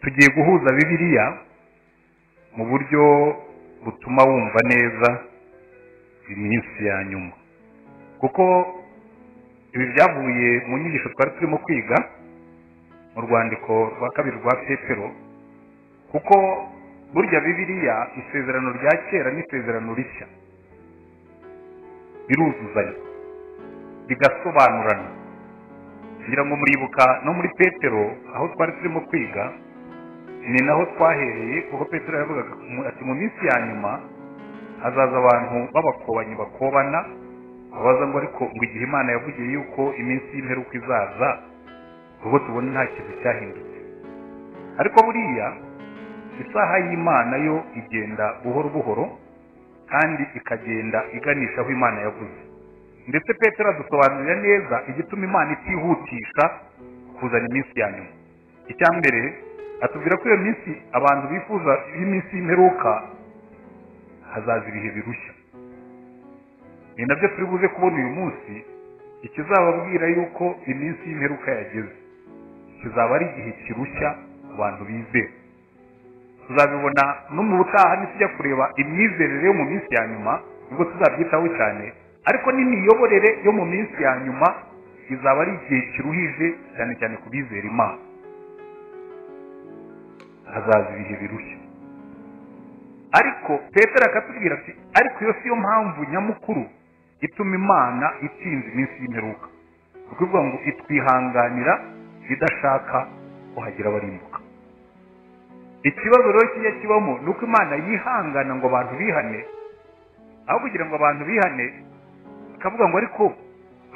Tugiye guhuza Bibiliya mu buryo butuma wumva neza iminsi ya nyuma, kuko ibi byavuye mu nyigisho twari turimo kwiga mu rwandiko rwa kabiri rwa Petero, kuko burya Bibiliya isezerano rya kera n'isezerano rishya biruzuzanya bigasobanurana. Ngira ngo muribuka no muri Petero aho twari turimo kwiga, ni naho twahereye, kuko Petero yavugaga ati mu minsi ya nyuma hazaza abantu b'abakobanyi bakobana, babaza ngo ariko ngo igihe Imana yavugiye yuko iminsi y'imperuka izaza, ubwo tubona nta kintu cyahindutse. Ariko buriya isaha y'Imana yo igenda buhoro buhoro kandi ikagenda iganisha aho Imana yavuze. Ndetse Petero adusobanurira neza igituma Imana itihutisha kuzana iminsi ya nyuma. Icya mbere atubwira ko iyo minsi abantu bifuza iminsi y'imperuka hazaza ibihe birushya. Ni nabyo turi buze kubona uyu munsi, ikizababwira yuko iminsi y'imperuka yageze kizaba ari igihe kirushya ku bantu bizera. Tuzabibona no mu butaha nitujya kureba imyizerere yo mu minsi ya nyuma, nibwo tuzabyitaho cyane. Ariko n'imiyoborere yo mu minsi ya nyuma izaba ari igihe kiruhije cyane cyane ku bizera Imana. Hazaza ibihe birushya. Ariko Petero akatubwira ati ariko iyo si yo mpamvu nyamukuru ituma Imana itinza iminsi y'imperuka, ni ukuvuga ngo itwihanganira idashaka ko hagira abarimbuka. Ikibazo rero kijya kibamo ni uko Imana yihangana ngo abantu bihane, aho kugira ngo abantu bihane akavuga ngo ariko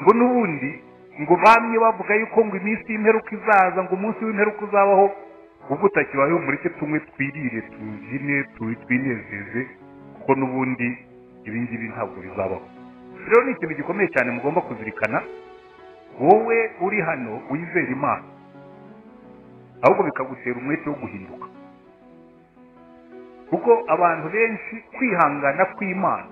ngo n'ubundi ngo bamwe bavuga yuko ngo iminsi y'imperuka izaza, ngo umunsi w'imperuka uzabaho, ubwo utakibayeho mureke tumwe twirire tubyine twinezeze, kuko n'ubundi ibi ngibi ntabwo bizabaho. Rero ni ikintu gikomeye cyane mugomba kuzirikana, wowe uri hano wizera Imana, ahubwo bikagutera umwete wo guhinduka. Kuko abantu benshi kwihangana kw'Imana,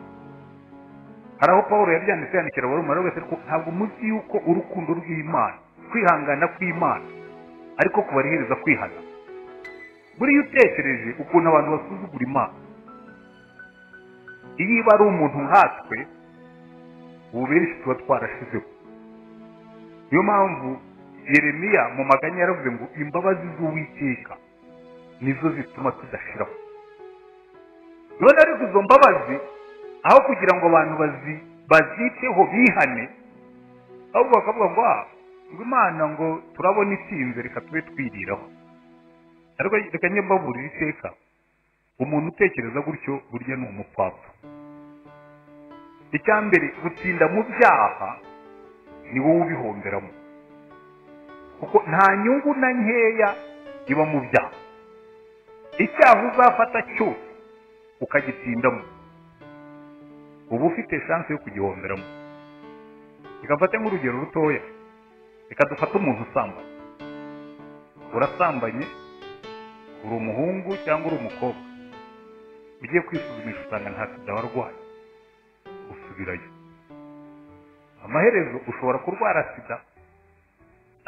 hari aho Pawulo yabyanditse yandikira Abaroma aravuga ati ntabwo muzi yuko urukundo rw'Imana, kwihangana kw'Imana ariko kubarihereza kwihana. Buriya utekereje ukuntu abantu basuzugura Imana, iyo iba ari umuntu nkatwe ubu benshi tuba twarashizeho. Niyo mpamvu Yeremiya mu maganya yaravuze ngo imbabazi z'Uwiteka nizo zituma tudashiraho. None ariko izo mbabazi aho kugira ngo abantu baziteho bihane, ahubwo bakavuga ngo ngo Imana ngo turabona itinze reka tube twiriraho. Ariko reka njye mbaburira iteka, umuntu utekereza gutyo burya ni umupfapfa. Icya mbere, gutinda mu byaha ni wowe ubihomberamo, kuko nta nyungu na nkeya iba mu byaha. Icyaha uzafata cyose ukagitindamo uba ufite chance yo kugihomberamo. Reka mfate nk'urugero rutoya, reka dufate umuntu usambanye. Urasambanye, uri umuhungu cyangwa uri umukobwa, ugiye kwisuzumisha usanga nta sida warwaye, usubirayo. Amaherezo ushobora kurwara sida,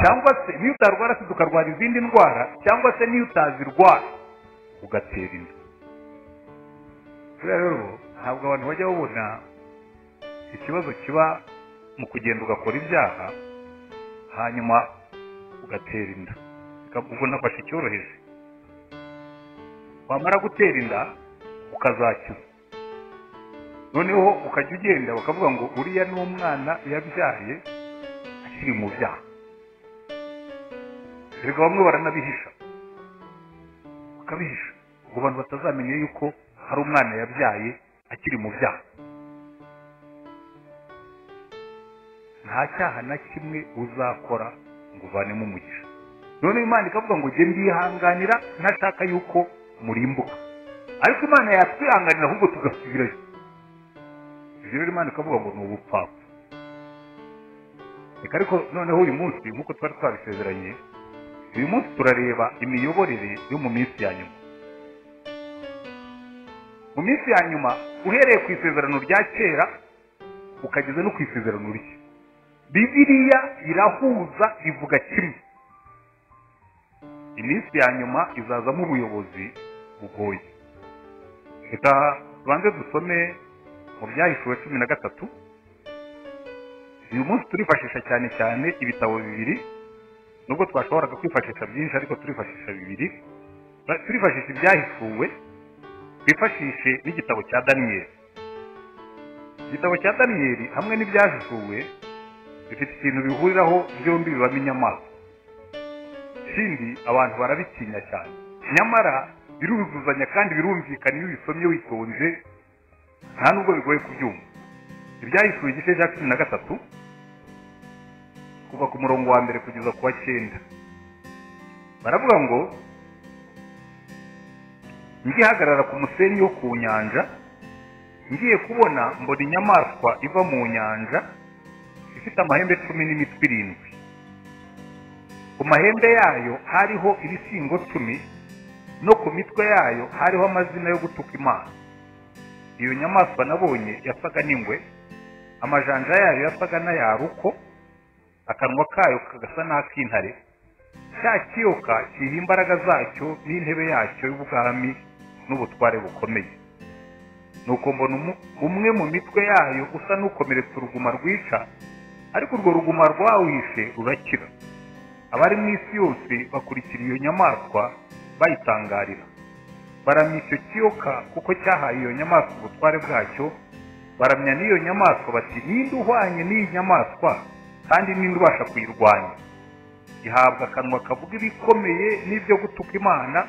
cyangwa se niyo utarwara sida ukarwara izindi ndwara, cyangwa se niyo utazirwara ugatera inda. Rero ntabwo abantu bajya babona ikibazo kiba mu kugenda ugakora ibyaha hanyuma ugatera inda. Ubwo nafashe icyoroheje, wamara gutera inda ukazakiza, noneho ukajya ugenda bakavuga ngo uriya ni umwana yabyaye akiri mu byaha. Erega bamwe baranabihisha, bakabihisha ngo abantu batazamenya yuko hari umwana yabyaye akiri mu byaha. Nta cyaha na kimwe uzakora ngo uvanemo umugisha. None Imana ikavuga ngo jye mbihanganira ntashaka yuko murimbuka, ariko Imana yatwihanganira ahubwo tugasubirayo. Ibyo rero Imana ikavuga ngo ni ubupfapfa. Reka ariko noneho uyu munsi nk'uko twari twabisezeranye, uyu munsi turareba imiyoborere yo mu minsi ya nyuma. Mu minsi ya nyuma uhereye ku isezerano rya kera ukageza no ku isezerano rishya, Bibiliya irahuza ivuga kimwe. Iminsi ya nyuma izazamo ubuyobozi bugoye. Reka tubanze dusome mu Byahishuwe 13. Uyu munsi turifashisha cyane cyane ibitabo bibiri, nubwo twashoboraga kwifashisha byinshi, ariko turifashisha bibiri. Turifashisha Ibyahishuwe, twifashishe n'igitabo cya Daniyeli. Igitabo cya Daniyeli hamwe n'Ibyahishuwe bifite ikintu bihuriraho, byombi bibamo inyamaswa. Ikindi, abantu barabitinya cyane, nyamara biruzuzanya kandi birumvikana iyo ubisomye witonze, nta nubwo bigoye kubyumva. Ibyahishuwe igice cya 13, kuva ku murongo wa 1 kugeza ku wa 9, baravuga ngo: ngihagarara ku musenyi wo ku nyanja, ngiye kubona mbona inyamaswa iva mu nyanja ifite amahembe 10 n'imitwe 7. Ku mahembe yayo hariho ibisingo 10, no ku mitwe yayo hariho amazina yo gutuka Imana. Iyo nyamaswa nabonye yasaga n'ingwe, amajanja yayo yasaga n'ayaruko, akanwa kayo kagasa n'ak'intare. Cya kiyoka kiha imbaraga zacyo n'intebe yacyo y'ubwami n'ubutware bukomeye. Nuko mbona umwe mu mitwe yayo usa n'ukomeretse uruguma rwica, ariko urwo ruguma rwawishe rurakira. Abari mu isi yose bakurikira iyo nyamaswa bayitangarira, baramya icyo kiyoka kuko cyahaye iyo nyamaswa ubutware bwacyo. Baramya n'iyo nyamaswa bati: ninde uhwanye n'iyi nyamaswa, kandi ninde ubasha kuyirwanya? Ihabwa akanwa kavuga ibikomeye n'ibyo gutuka Imana,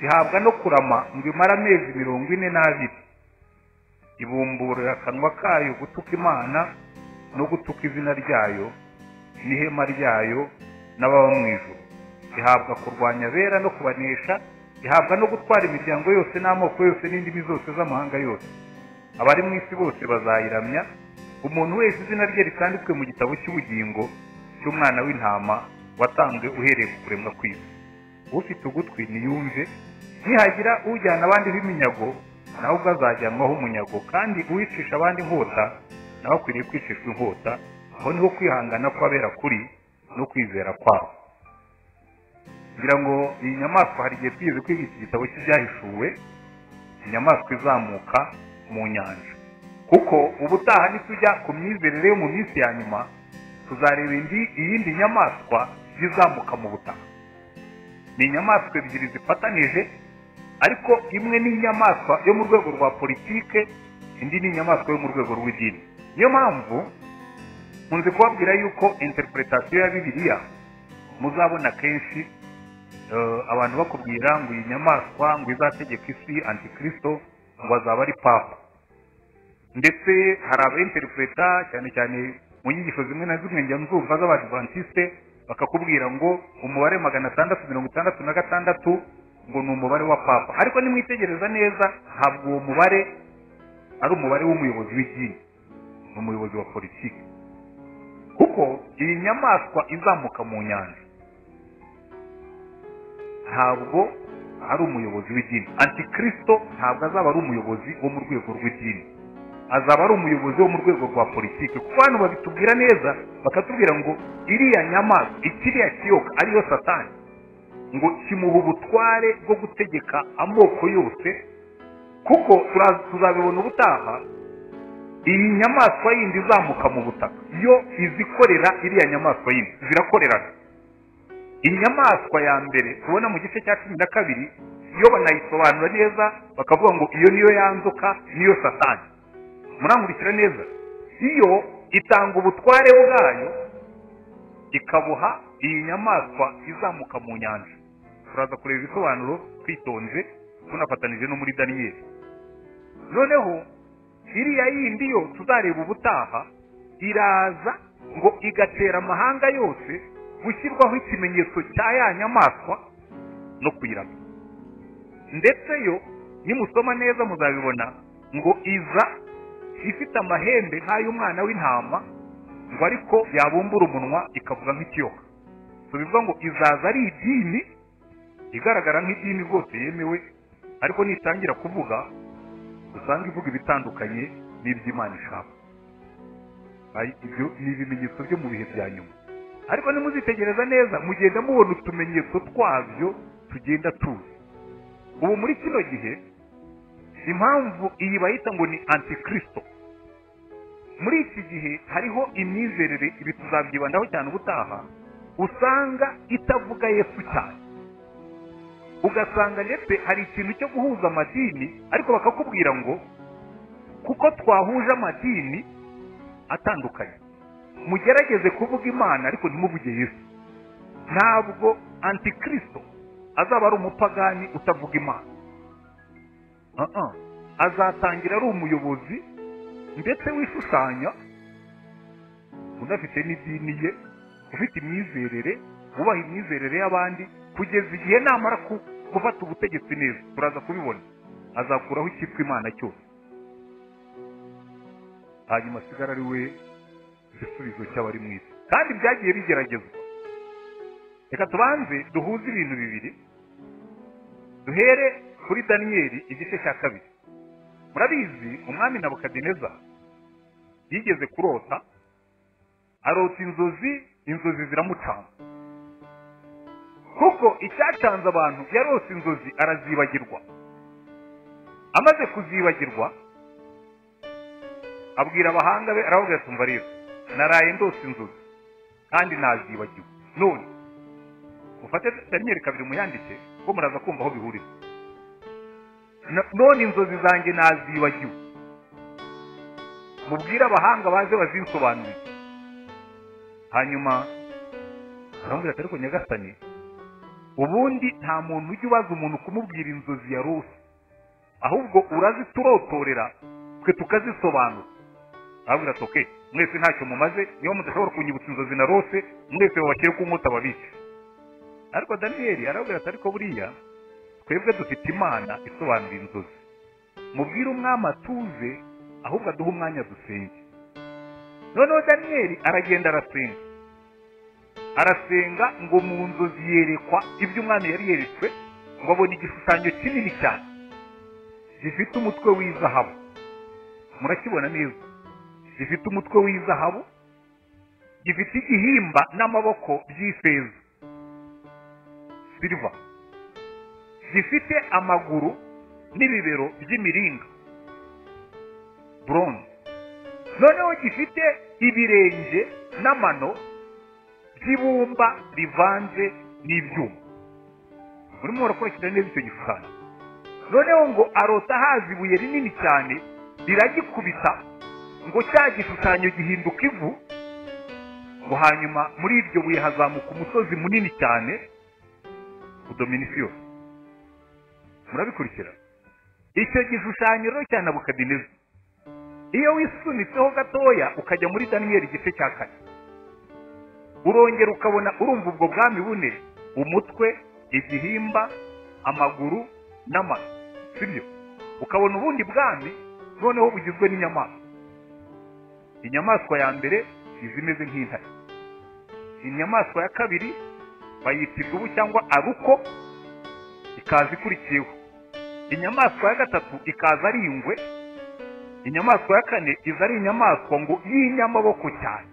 ihabwa no kurama ngo imare amezi 42. Ibumburira akanwa kayo gutuka Imana no gutuka izina ryayo n'ihema ryayo n'ababa mu ijuru. Ihabwa kurwanya abera no kubanesha, ihabwa no gutwara imiryango yose n'amoko yose n'indimi zose z'amahanga yose. Abari mu isi bose bazayiramya, umuntu wese izina rye ritanditswe mu gitabo cy'ubugingo cy'umwana w'intama watanzwe uhereye ku kuremwa kw'isi. Ufite ugutwi niyumve. Nihagira ujyana abandi b'iminyago, nawe ubwo azajyanwaho umunyago, kandi uwicisha abandi inkota nawe akwiriye kwicishwa inkota. Aho niho kwihangana kw'abera kuri no kwizera kwabo. Ngira ngo iyi nyamaswa hari igihe twigeze kwiga iki gitabo cy'Ibyahishuwe, inyamaswa izamuka mu nyanja. Kuko ubutaha nitujya ku myizerere yo mu minsi ya nyuma, tuzareba iyindi nyamaswa izamuka mu butaka. Ni inyamaswa ebyiri zifatanije, ariko imwe ni inyamaswa yo mu rwego rwa politike, indi ni inyamaswa yo mu rwego rw'idini. Niyo mpamvu nkunze kubabwira yuko interpretation ya Bibiliya muzabona kenshi abantu bakubwira ngo iyi nyamaswa ngo izategeka isi, antikristo, ngo azaba ari papa. Ndetse hari abainterpreta cyane cyane mu nyigisho zimwe na zimwe njya nzumva z'abadventiste, bakakubwira ngo umubare 666 ngo ni umubare wa papa. Ariko nimwitegereza neza, ntabwo uwo mubare ari umubare w'umuyobozi w'idini, ni umuyobozi wa politiki. Kuko iyi nyamaswa izamuka mu nyanja ntabwo ari umuyobozi w'idini. Antikristo ntabwo azaba ari umuyobozi wo mu rwego rw'idini, azaba ari umuyobozi wo mu rwego rwa politiki. Kuko hano babitubwira neza, bakatubwira ngo iriya nyamaswa, ikiriya kiyoka ariyo Satani, ngo kimuha ubutware bwo gutegeka amoko yose. Kuko tuzabibona ubutaha, iyi nyamaswa yindi izamuka mu butaka yo izikorera iriya nyamaswa yindi, zirakorerana. Inyamaswa ya mbere tubona mu gice cya 12, iyo banayisobanura neza bakavuga ngo iyo niyo yanzoka, niyo Satani. Murankurikira neza, iyo itanga ubutware bwayo ikabuha iyi nyamaswa izamuka mu nyanja. Turaza kureba ibisobanuro twitonze, tunafatanije no muri Daniyeli. Noneho iriya yindi yo tuzareba ubutaha, iraza ngo igatera amahanga yose gushyirwaho ikimenyetso cya ya nyamaswa no kuyiramya. Ndetse yo nimusoma neza muzabibona ngo iza ifite amahembe nk'ay'umwana w'intama, ngo ariko yabumbura umunwa ikavuga nk'ikiyoka. So bivuga ngo izaza ari idini igaragara nk'idini rwose yemewe, ariko nitangira kuvuga usanga ivuga ibitandukanye n'iby'Imana ishaka. Ibyo ni ibimenyetso byo mu bihe bya nyuma. Ariko nimuzitegereza neza mugenda mubona utumenyetso twabyo tugenda tuzi. Ubu muri kino gihe impamvu iyi bayita ngo ni antikristo, muri iki gihe hariho imyizerere, ibi tuzabyibandaho cyane ubutaha, usanga itavuga Yesu cyane. Ugasanga ndetse hari ikintu cyo guhuza amadini, ariko bakakubwira ngo kuko twahuje amadini atandukanye mugerageze kuvuga Imana ariko ntimuvuge Yesu. Ntabwo antikristo azaba ari umupagani utavuga Imana. Azatangira ari umuyobozi ndetse wishushanya, unafite n'idini ye, ufite imyizerere, wubaha imyizerere y'abandi, kugeza igihe namara gufata ubutegetsi neza. Turaza kubibona, azakuraho icyitwa Imana cyose, hanyuma asigara ari we igisubizo cy'abari mu isi. Kandi byagiye bigeragezwa. Reka tubanze duhuze ibintu bibiri, duhere kuri Daniyeli igice cya 2. Murabizi umwami Nabukadineza yigeze kurota, arota inzozi, inzozi ziramucanga. Kuko icyacanze abantu, yarose inzozi arazibagirwa. Amaze kuzibagirwa abwira abahanga be, arababwira ati umva rero naraye ndose inzozi kandi nazibagiwe, none mufate Daniyeli 2 muyandike ko muraza kumva aho bihurira. None inzozi zanjye nazibagiwe, mubwire abahanga baze bazinsobanurire. Hanyuma aramubwira ati ariko nyagasani, ubundi nta muntu ujya ubaza umuntu kumubwira inzozi yarose, ahubwo uraziturotorera twe tukazisobanura. Arabwira ati okay, mwese ntacyo mumaze, niba mudashobora kunyibutsa inzozi narose, mwese babashyire ku nkota babice. Ariko Daniyeli arabwira ati ariko buriya twebwe dufite Imana isobanura inzozi, mubwire umwami atuze, ahubwo aduhe umwanya dusenge. Noneho Daniyeli aragenda arasenga, arasenga ngo mu nzozi yerekwa ibyo umwami yari yeretswe, ngo abona igishushanyo kinini cyane gifite umutwe w'izahabu. Murakibona neza, gifite umutwe w'izahabu, gifite igihimba n'amaboko by'ifeza, silver, gifite amaguru n'ibibero by'imiringa, bronze. Noneho gifite ibirenge n'amano by'ibumba rivanze n'ibyuma. Murimo murakurikira neza icyo gishushanyo. Noneho ngo arota haza ibuye rinini cyane riragikubita, ngo cya gishushanyo gihinduka ivu, ngo hanyuma muri iryo buye hazamuka umusozi munini cyane udomina isi yose. Murabikurikira icyo gishushanyo rero cya Nabukadineza. Iyo wisunitseho gatoya ukajya muri Daniyeli igice cya 4, urongera ukabona, urumva ubwo bwami bune, umutwe, igihimba, amaguru n'amano, sibyo? Ukabona ubundi bwami noneho bugizwe n'inyamaswa. Inyamaswa ya mbere izimeze nk'intare, inyamaswa ya kabiri bayita idubu cyangwa aruko, ikaza ikurikiyeho. Inyamaswa ya gatatu ikaza ari ingwe. Inyamaswa ya kane iza ari inyamaswa ngo y'inyamaboko cyane,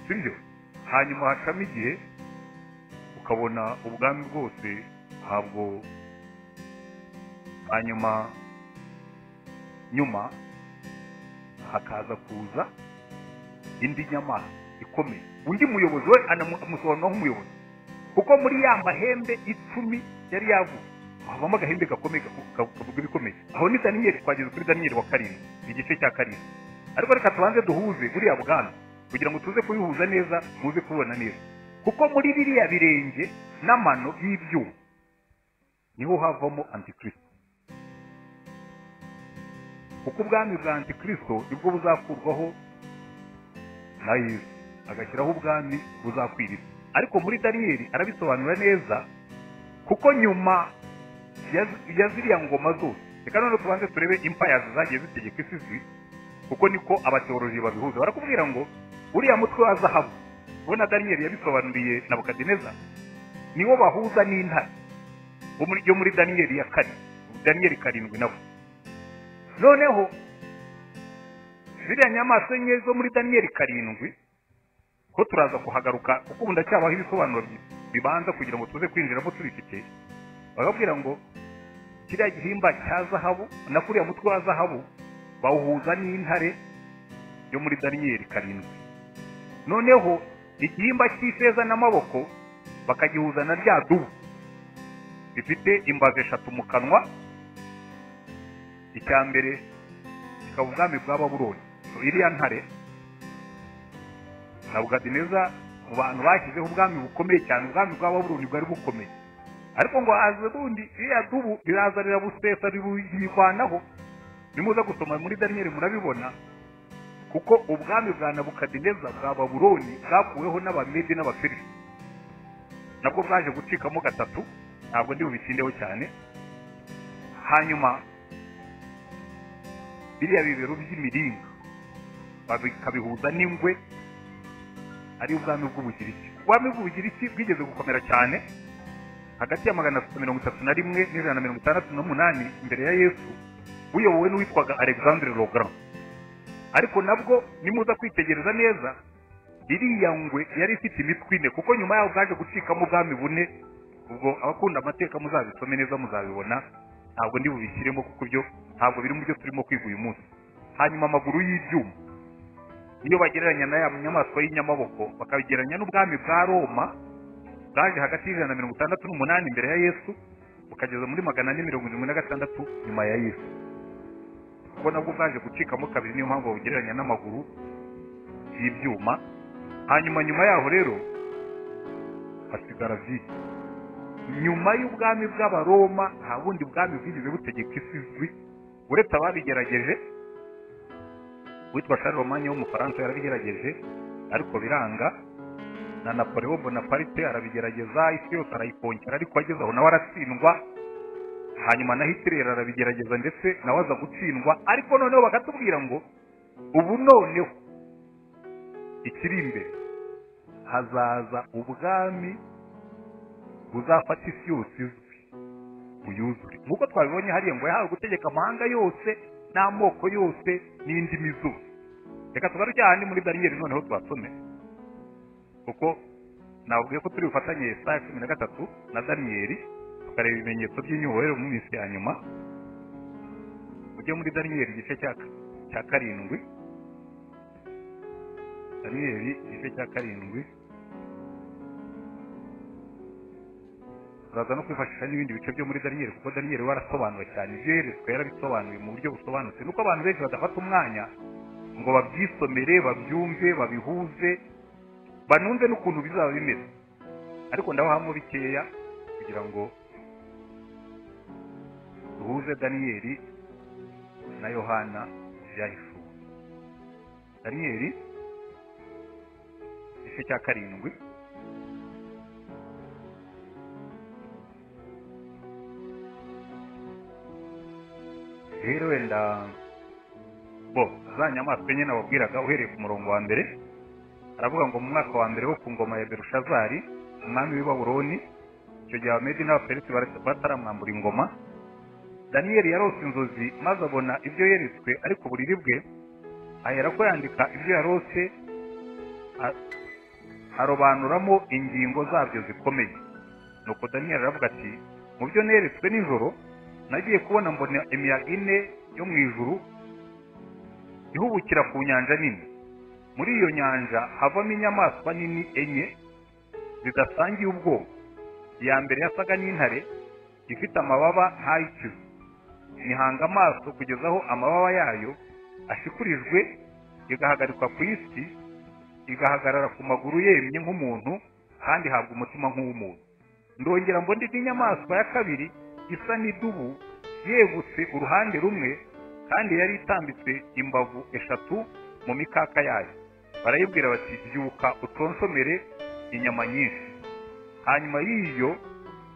sibyo? Hanyuma hacamo igihe ukabona ubwami bwose ntabwo. Hanyuma nyuma hakaza kuza indi nyamaswa ikomeye, undi muyobozi we anamusobanura nk'umuyobozi, kuko muri ya mahembe 10 yari yavuze havamo agahembe gakomeye kavuga ibikomeye. Aho ni Daniyeli, twageze kuri Daniyeli wa 7 igice cya 7. Ariko reka tubanze duhuze buriya bwami kugira ngo tuze kubihuza neza, muze kubona neza, kuko muri biriya birenge n'amano y'ibyuma niho havamo antikristo. Kuko ubwami bwa antikristo nibwo buzakurwaho na Yesu, agashyiraho ubwami buzakwira isi. Ariko muri Daniyeli arabisobanura neza, kuko nyuma ya ziriya ngoma zose, reka noneho tubanze turebe empires zagiye zitegeka isi, kuko niko abateoloji babihuza. Barakubwira ngo uriya mutwe wa zahabu ubona Daniyeli yabisobanuriye Nabukadineza, niwo bahuza n'intare yo muri Daniyeli ya 4, Daniyeli 7 nabo. Noneho ziriya nyamaswa enye zo muri Daniyeli 7 Ko turaza kuhagaruka kuko ubu ndacyabaho ibisobanuro bibanza kugira ngo tuze kwinjiramo tubifite. Bakabwira ngo kiriya gihimba cya zahabu na kuriya mutwe wa zahabu bawuhuza n'intare yo muri Daniyeli 7. Noneho igihimba cy'ifeza n'amaboko bakagihuza na rya dubu rifite imbavu 3 mu kanwa. Icya mbere kikaba ubwami bwa Babuloni. Iriya ntare Nebukadineza mu bantu bashyizeho ubwami bukomeye cyane, ubwami bwa Babuloni bwari bukomeye, ariko ngo haze bundi iriya dubu riraza rirabusesa ririvanaho. Nimuza gusoma muri Daniyeli murabibona, kuko ubwami bwa Nebukadineza bwa Babuloni bwakuweho n'Abamedi n'Abaperisi, nabwo bwaje gucikamo 3, ntabwo ndi bubitindeho cyane. Hanyuma biriya bibero by'imiringa bakabihuza n'ingwe, ari ubwami bw'Ubugiriki. Ubwami bw'Ubugiriki bwigeze gukomera cyane hagati ya 331 n'ijana 68 imbere ya Yesu, buyobowe n'uwitwaga Alexandre le Grand. Ariko nabwo nimuza kwitegereza neza, iriya ngwe yari ifite imitwe 4, kuko nyuma yaho bwaje gucikamo ubwami 4. Ubwo abakunda amateka muzabisome neza muzabibona, ntabwo ndi bubishyiremo kuko ibyo ntabwo biri mu byo turimo kwiga uyu munsi. Hanyuma amaguru y'ibyuma niyo bagereranya na ya nyamaswa y'inyamaboko, bakabigereranya n'ubwami bwa Roma bwaje hagati y'ijana 68 imbere ya Yesu bukageza muri 476 nyuma ya Yesu, kuko nabwo bwaje gucikamo 2, niyo mpamvu babugereranya n'amaguru y'ibyuma. Hanyuma nyuma yaho rero hasigara vide. Nyuma y'ubwami bw'Abaroma nta bundi bwami bwigeze butegeka isi izwi, uretse ababigerageje. Witwa Charlemagne w'Umufaransa yarabigerageje ariko biranga, na Napoleon Bonaparte arabigerageza, isi yose arayikonkera ariko ageze aho nawe aratsindwa. Hanyuma na Hitler arabigerageza ndetse nawe aza gutsindwa. Ariko noneho bakatubwira ngo ubu noneho ikiri imbere hazaza ubwami buzafata isi yose izwi buyuzure, nk'uko twabibonye hariya ngo yahawe gutegeka amahanga yose n'amoko yose n'indimi zose. Reka tugaruke ahandi muri Daniyeli noneho twasome, kuko nababwiye ko turi bufatanye Yesaya 13 na Daniyeli tukareba ibimenyetso by'inyubahiro mu minsi ya nyuma. Ujye muri Daniyeli igice cya 7, Daniyeli igice cya 7, turaza no kwifashisha n'ibindi bice byo muri Daniyeli, kuko Daniyeli warasobanuwe cyane, ibyo yeretswe yarabisobanuye mu buryo busobanutse. Nuko abantu benshi badafata umwanya ngo babyisomere, babyumve, babihuze, banumve n'ukuntu bizaba bimeze. Ariko ndabahamo bikeya kugira ngo duhuze Daniyeli na Yohana byahishuwe. Daniyeli igice cya 7, rero wenda bo za nyamaswa nyine nababwiraga uhereye ku murongo wa mbere, aravuga ngo mu mwaka wa mbere wo ku ngoma ya Berushazari umwami w'i Babuloni, icyo gihe Abamedi n'Abaperisi bataramwambura ingoma, Daniyeli yarose inzozi maze abona ibyo yeretswe ari ku buriri bwe, aherako yandika ibyo yarose arobanuramo ingingo zabyo zikomeye. Nuko Daniyeli aravuga ati mu byo neretswe nijoro nagiye kubona mbona imiyaga 4 yo mu ijuru ihubukira ku nyanja nini. Muri iyo nyanja havamo inyamaswa nini 4 zidasangiye ubwoko. Iya mbere yasaga n'intare ifite amababa nk'ay'ikizu, nihanga amaso kugeza aho amababa yayo ashikurijwe, igahagarikwa ku isi, igahagarara ku maguru yemye nk'umuntu, kandi ihabwa umutima nk'uw'umuntu. Ndongera mbona indi nyamaswa ya kabiri isa n'idubu yegutse uruhande rumwe, kandi yari itambitse imbavu 3 mu mikaka yayo. Barayibwira bati byuka utonshomere inyama nyinshi. Hanyuma y'iyo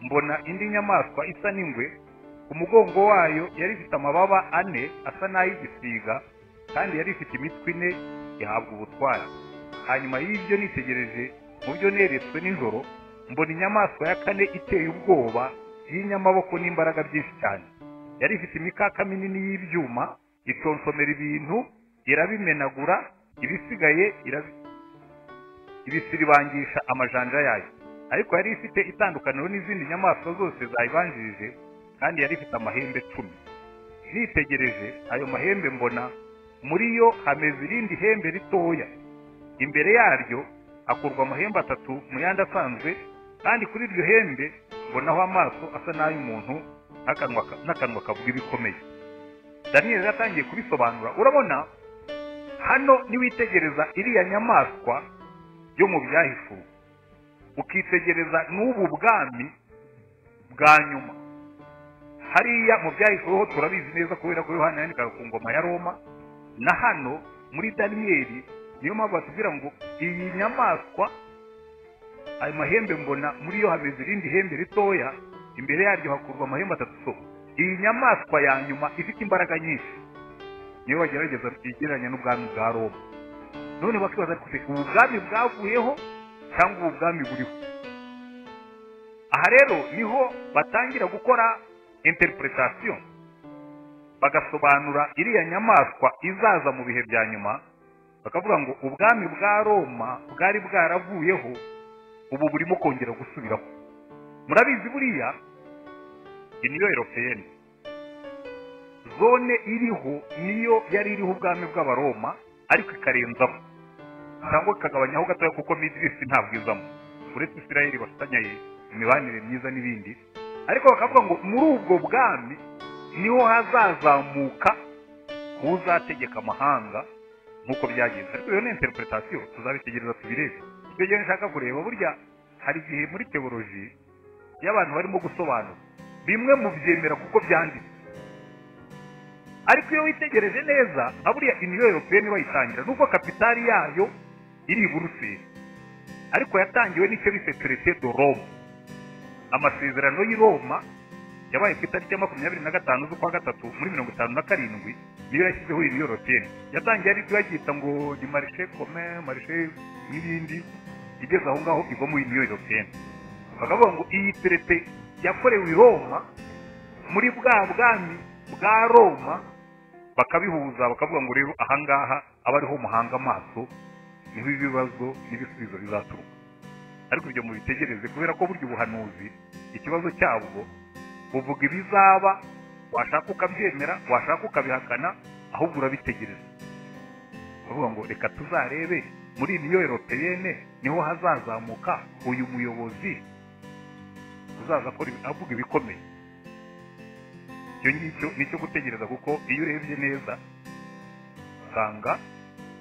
mbona indi nyamaswa isa n'ingwe, ku mugongo wayo yari ifite amababa 4 asa n'ay'igisiga, kandi yari ifite imitwe 4, ihabwa ubutware. Hanyuma y'ibyo nitegereje mu byo neretswe nijoro, mbona inyamaswa ya 4 iteye ubwoba y'inyamaboko n'imbaraga byinshi cyane. Yari ifite imikaka minini y'ibyuma, itonsomera ibintu, irabimenagura, ibisigaye Ibisiribangisha amajanja yayo. Ariko yari ifite itandukaniro n'izindi nyamaswa zose zayibanjirije, kandi yari ifite amahembe 10. Nitegereje ayo mahembe mbona muri yo hameze irindi hembe ritoya, imbere yaryo hakurwa amahembe 3 mu yandi asanzwe, kandi kuri iryo hembe mbonaho amaso asa n'ay'umuntu n'akanwa kavuga ibikomeye. Daniel yatangiye kubisobanura. Urabona hano niwitegereza iriya nyamaswa yo mu byahishuwe, ukitegereza n'ubu bwami bwa nyuma hariya mu byahishuwe ho turabizi neza kubera ko Yohana yandikaga ku ngoma ya Roma, na hano muri Daniyeli niyo mpamvu batubwira ngo iyi nyamaswa ayo mahembe mbona muri yo hameze irindi hembe ritoya, imbere yaryo hakurwa amahembe 3. So iyi nyamaswa ya nyuma ifite imbaraga nyinshi niyo bagerageza igereranya n'ubwami bwa Roma. None bakibaza ko ubu bwami bwavuyeho cyangwa ubu bwami buriho. Aha rero niho batangira gukora interpretation, bagasobanura iriya nyamaswa izaza mu bihe bya nyuma, bakavuga ngo ubwami bwa Roma bwari bwaravuyeho, ubu burimo kongera gusubiraho. Murabizi buriya Union Européenne zone iriho niyo yari iriho ubwami bw'Abaroma, ariko ikarenzaho cyangwa ikagabanyaho gatoya kuko Middle East ntabwo izamo, uretse Israel bafitanye imibanire myiza n'ibindi. Ariko bakavuga ngo muri ubwo bwami niho hazazamuka uzategeka amahanga nk'uko byagenze. Ariko iyo ni interpretation, tuzabitegereza tubirebe. Icyo gihe nshaka kureba, burya hari igihe muri theology y'abantu barimo gusobanura bimwe mu byemera kuko byanditse, ariko iyo witegereje neza nka buriya Union Européenne bayitangira nubwo kapitali yayo iri i Buruseli, ariko yatangiwe n'icyo bise Traité de Rome, amasezerano y'i Roma yabaye ku itariki ya 25 z'ukwa gatatu muri 57, niyo yashyizeho Union Européenne. Yatangiye ari bagyita ngo ni marché commun, marché n'ibindi, igeze aho ngaho iva muri Union Européenne. Bakavuga ngo iyi traité yakorewe i Roma muri bwa bwami bwa Roma, bakabihuza bakavuga ngo rero ahangaha aba ariho muhanga amaso, niho ibibazo n'ibisubizo bizaturuka. Ariko ibyo mubitegereze kubera ko burya ubuhanuzi ikibazo cyabwo buvuga ibizaba, washaka ukabyemera washaka ukabihakana, ahubwo urabitegereza. Bavuga ngo reka tuzarebe muri Union Européenne niho hazazamuka uyu muyobozi uzaza akora avuga ibikomeye. Icyo ngicyo nicyo gutegereza, kuko iyo urebye neza usanga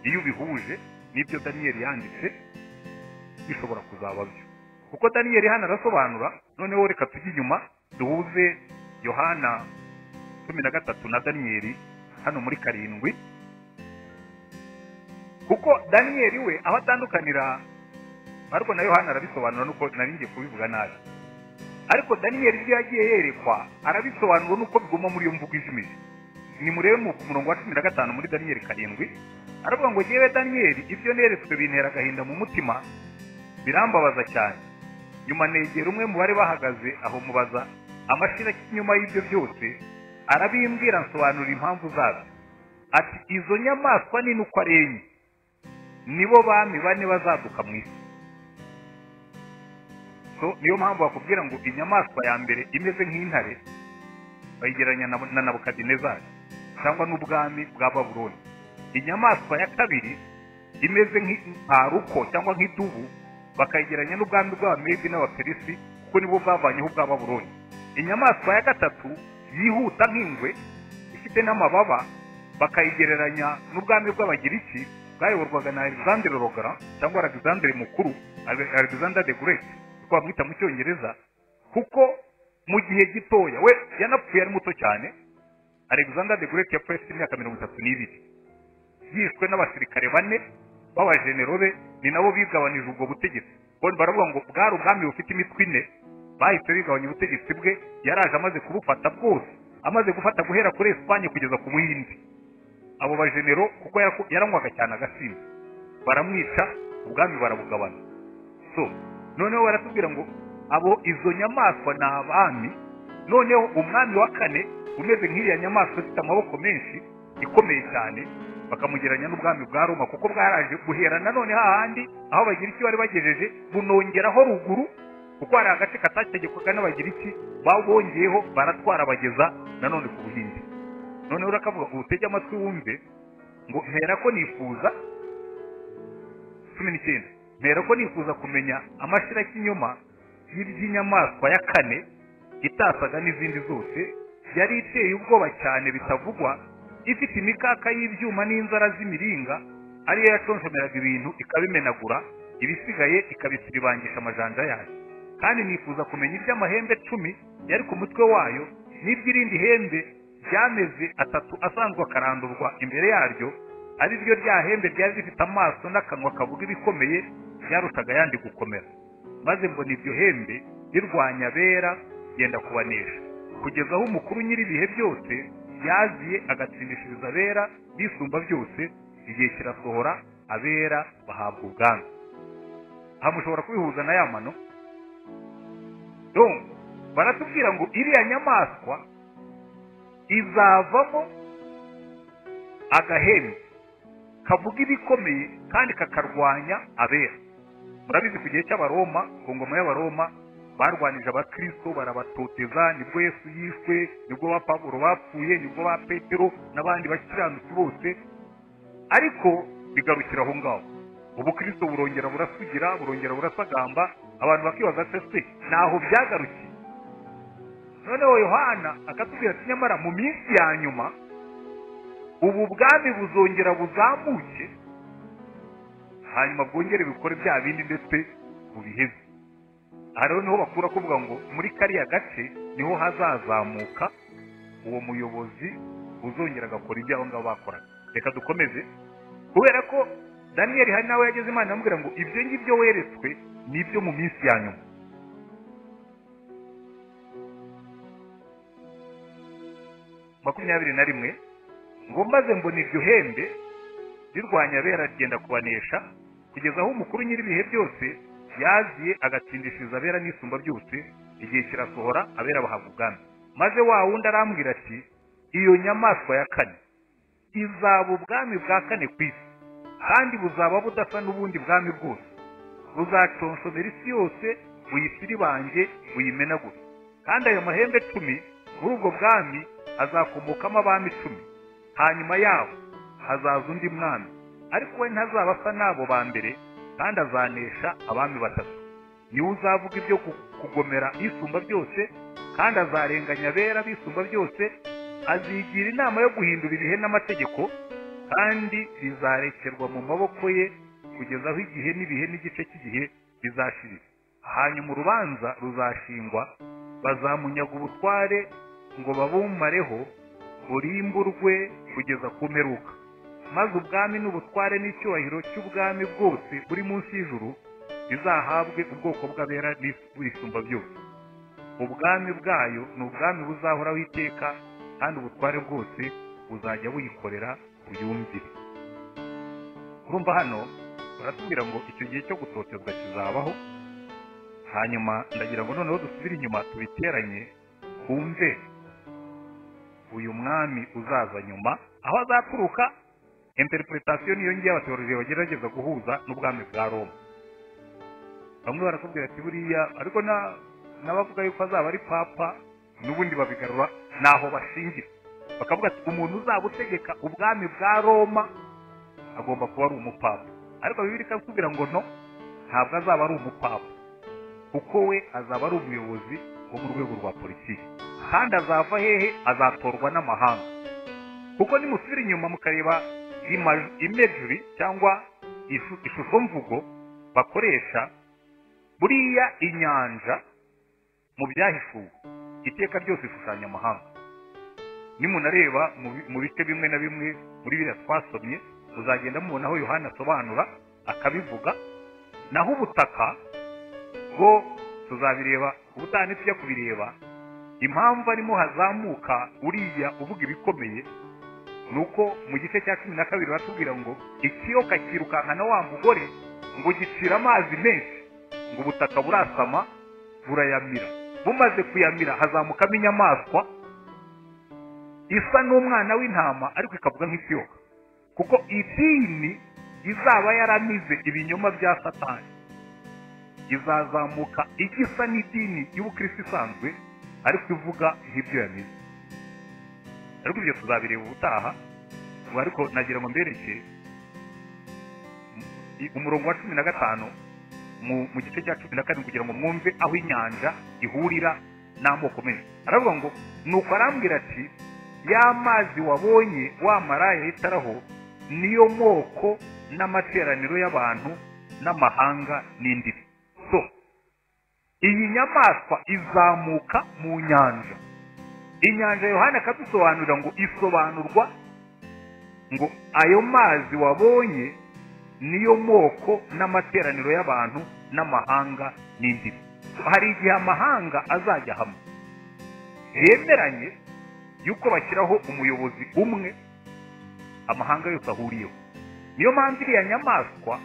iyo ubihuje n'ibyo Daniel yanditse bishobora kuzaba byo, kuko Daniel hano arasobanura. Noneho reka tujye inyuma duhuze Yohana 13 na Daniel hano muri 7, kuko Daniel we aho atandukanira, ariko na Yohana arabisobanura nuko nari ngiye kubivuga nabi, ariko Daniel ibyo yagiye yerekwa arabisobanura nuko biguma muri iyo mvugo ijimije. Ni murebe mu murongo wa 15 muri Daniel 7, aravuga ngo jyewe Daniel ibyo neretswe bintera agahinda mu mutima, birambabaza cyane. Nyuma negera umwe mu bari bahagaze aho mubaza amashira nyuma y'ibyo byose, arabimbwira nsobanura impamvu zabyo. Ati izo nyamaswa nini uko ari enye nibo bami bane bazaduka mu isi. So niyo mpamvu bakubwira ngo inyamaswa ya mbere imeze nk'intare bayigereranya na Nabukadinezari cyangwa n'ubwami bwa Babuloni. Inyamaswa ya kabiri imeze nk'aruko cyangwa nk'idubu bakayigereranya n'ubwami bw'Abamedi n'Abaperisi, kuko nibo bavanyeho ubwa Babuloni. Inyamaswa ya gatatu yihuta nk'ingwe ifite n'amababa bakayigereranya n'ubwami bw'Abagiriki bwayoborwaga na Alexandre le Grand cyangwa Alexandre Mukuru, Alexander the Great uko bamwita mu Cyongereza, kuko mu gihe gitoya we yanapfuye ari muto cyane. Alexander the Great yapfuye afite imyaka 32, yishwe n'abasirikare bane b'abajenero be, ni nabo bigabanije ubwo butegetsi. Bo baravuga ngo bwari ubwami bufite imitwe ine, bahise bigabanya ubutegetsi bwe, yaraje amaze kubufata bwose, amaze gufata guhera kuri Espagne kugeza ku Buhindi. Abo bajenero kuko yaranywaga cyane agasimba, baramwica, ubwami barabugabana. So noneho baratubwira ngo abo izo nyamaswa ni abami. Noneho umwami wa kane umeze nk'iriya nyamaswa ifite amaboko menshi ikomeye cyane, Bakamugereranya n'ubwami bwa Roma, kuko bwaraje guhera nanone hahandi aho Abagiriki bari bagejeje, bunongeraho ruguru, kuko hari agace katategekwaga n'Abagiriki babongeyeho, baratwara bageza nanone ku Buhinde. Noneho urakavuga utege amatwi wumve ngo mpera ko nifuza 19 mpera ko nifuza kumenya amashira y'inyuma y'iby'inyamaswa ya kane itasaga n'izindi zose, yari iteye ubwoba cyane bitavugwa, ifite imikaka y'ibyuma n'inzara z'imiringa, ariyo yaconshomeraga ibintu ikabimenagura, ibisigaye ikabisiribangisha amajanja yayo. Kandi nifuza kumenya iby'amahembe 10 yari ku mutwe wayo, n'iby'irindi hembe ryameze 3 asanzwe akarandurwa imbere yaryo, ari ryo rya hembe ryari rifite amaso n'akanwa kavuga ibikomeye, ryarushaga ayandi gukomera. Maze mbona iryo hembe rirwanya abera, ryenda kubanesha, kugeza aho umukuru nyir'ibihe byose yaziye agatsindishiriza abera bisumba byose. Igihe kirasohora, abera bahabwa ubwami. Aha mushobora kubihuza na ya mano. Donc baratubwira ngo iriya nyamaswa izavamo agahembe kavuga ibikomeye kandi kakarwanya abera. Murabizi ku gihe cy'Abaroma, ku ngoma y'Abaroma barwanije abakristo barabatoteza, nibwo Yesu yishwe, nibwo ba Pawulo bapfuye, nibwo ba Petero n'abandi bakiranutsi bose, ariko bigarukira aho ngaho. Ubukristo burongera burasugira, burongera burasagamba, abantu bakibaza se naho byagarukiye. Noneho Yohana akatubwira ati nyamara mu minsi ya nyuma ubu bwami buzongera buzamuke, hanyuma bwongere bikore bya bindi ndetse bubiheze. Aha rero niho bakura kuvuga ngo muri kariya gace niho hazazamuka uwo muyobozi uzongera agakora ibyo abo ngabo bakoraga. Reka dukomeze, kubera ko Daniyeli hari nawe yageze Imana amubwira ngo ibyo ngibyo weretswe nibyo mu minsi ya nyuma. 21 ngo maze mbona iryo hembe rirwanya abera rigenda kubanesha, kugeza aho umukuru nyir'ibihe byose yaziye agatsindishiriza abera n'isumba byose. Igihe kirasohora, abera bahabwa ubwami. Maze wa wundi arambwira ati iyo nyamaswa ya kane izaba ubwami bwa kane ku isi, kandi buzaba budasa n'ubundi bwami bwose, buzaconshomera isi yose, buyisiribange, buyimenagure. Kandi ayo mahembe 10 muri ubwo bwami azakomokamo abami 10. Hanyuma yabo hazaza undi mwami, ariko we ntazaba asa n'abo ba mbere, kandi azanesha abami 3. Niwe uzavuga ibyo kugomera isumba byose, kandi azarenganya abera bisumba byose, azigira inama yo guhindura ibihe n'amategeko, kandi bizarekerwa mu maboko ye kugeza aho igihe n'ibihe n'igice cy'igihe bizashirira. Hanyuma urubanza ruzashingwa, bazamunyaga ubutware ngo babumareho, burimburwe kugeza ku mperuka. Maze ubwami n'ubutware n'icyubahiro cy'ubwami bwose buri munsi y'ijuru bizahabwe ubwoko bw'abera n'isumba byose. Ubwami bwayo ni ubwami buzahoraho iteka, kandi ubutware bwose buzajya buyikorera buyumvire. Urumva hano baratubwira ngo icyo gihe cyo gutotezwa kizabaho. Hanyuma ndagira ngo noneho dusubire inyuma tubiteranye, twumve uyu mwami uzaza nyuma aho azaturuka. Interpretation niyo ngiye abateoloji bagerageza guhuza n'ubwami bwa Roma. Bamwe barakubwira ati buriya, ariko n'abavuga yuko azaba ari papa n'ubundi babigarura naho bashingira, bakavuga ati umuntu uzaba utegeka ubwami bwa Roma agomba kuba ari umupapa. Ariko Bibiliya ikatubwira ngo no, ntabwo azaba ari umupapa, kuko we azaba ari umuyobozi wo mu rwego rwa politiki. Kandi azava hehe? Azatorwa n'amahanga. Kuko nimusubira inyuma mukareba imagery cyangwa ishusho mvugo bakoresha, buriya inyanja mu byahishuwe iteka ryose ishushanya amahanga. Nimunareba mu bice bimwe na bimwe muri biriya twasomye, muzagenda mubona aho Yohana asobanura akabivuga. Naho ubutaka bwo tuzabireba ubutaha nitujya kubireba. Impamvu arimo hazamuka uriya uvuga ibikomeye nuko mu gice cya 12 batubwira ngo ikiyoka kirukankana wa mugore ngo gicira amazi menshi, ngo ubutaka burasama burayamira. Bumaze kuyamira hazamukamo inyamaswa isa n'umwana w'intama, ariko ikavuga nk'ikiyoka. Kuko idini izaba yaramize ibinyoma bya Satani izazamuka igisa n'idini y'ubukristo isanzwe, ariko ivuga nk'ibyo yamize. Ariko ibyo tuzabireba ubutaha. Ariko nagira ngo mbereke umurongo wa 15 mu gice cya 17 kugira ngo mwumve aho inyanja ihurira n'amoko menshi. Aravuga ngo nuko arambwira ati ya mazi wabonye wa maraya yitaraho niyo moko n'amateraniro y'abantu n'amahanga n'indimi. So iyi nyamaswa izamuka mu nyanja. Inyanja Yohana akadusobanurira ngo isobanurwa ngo ayo mazi wabonye niyo moko n'amateraniro y'abantu n'amahanga n'indimi. Hari igihe amahanga azajya hamwe yemeranye yuko bashyiraho umuyobozi umwe amahanga yose ahuriyeho. Niyo mpamvu iriya nyamaswa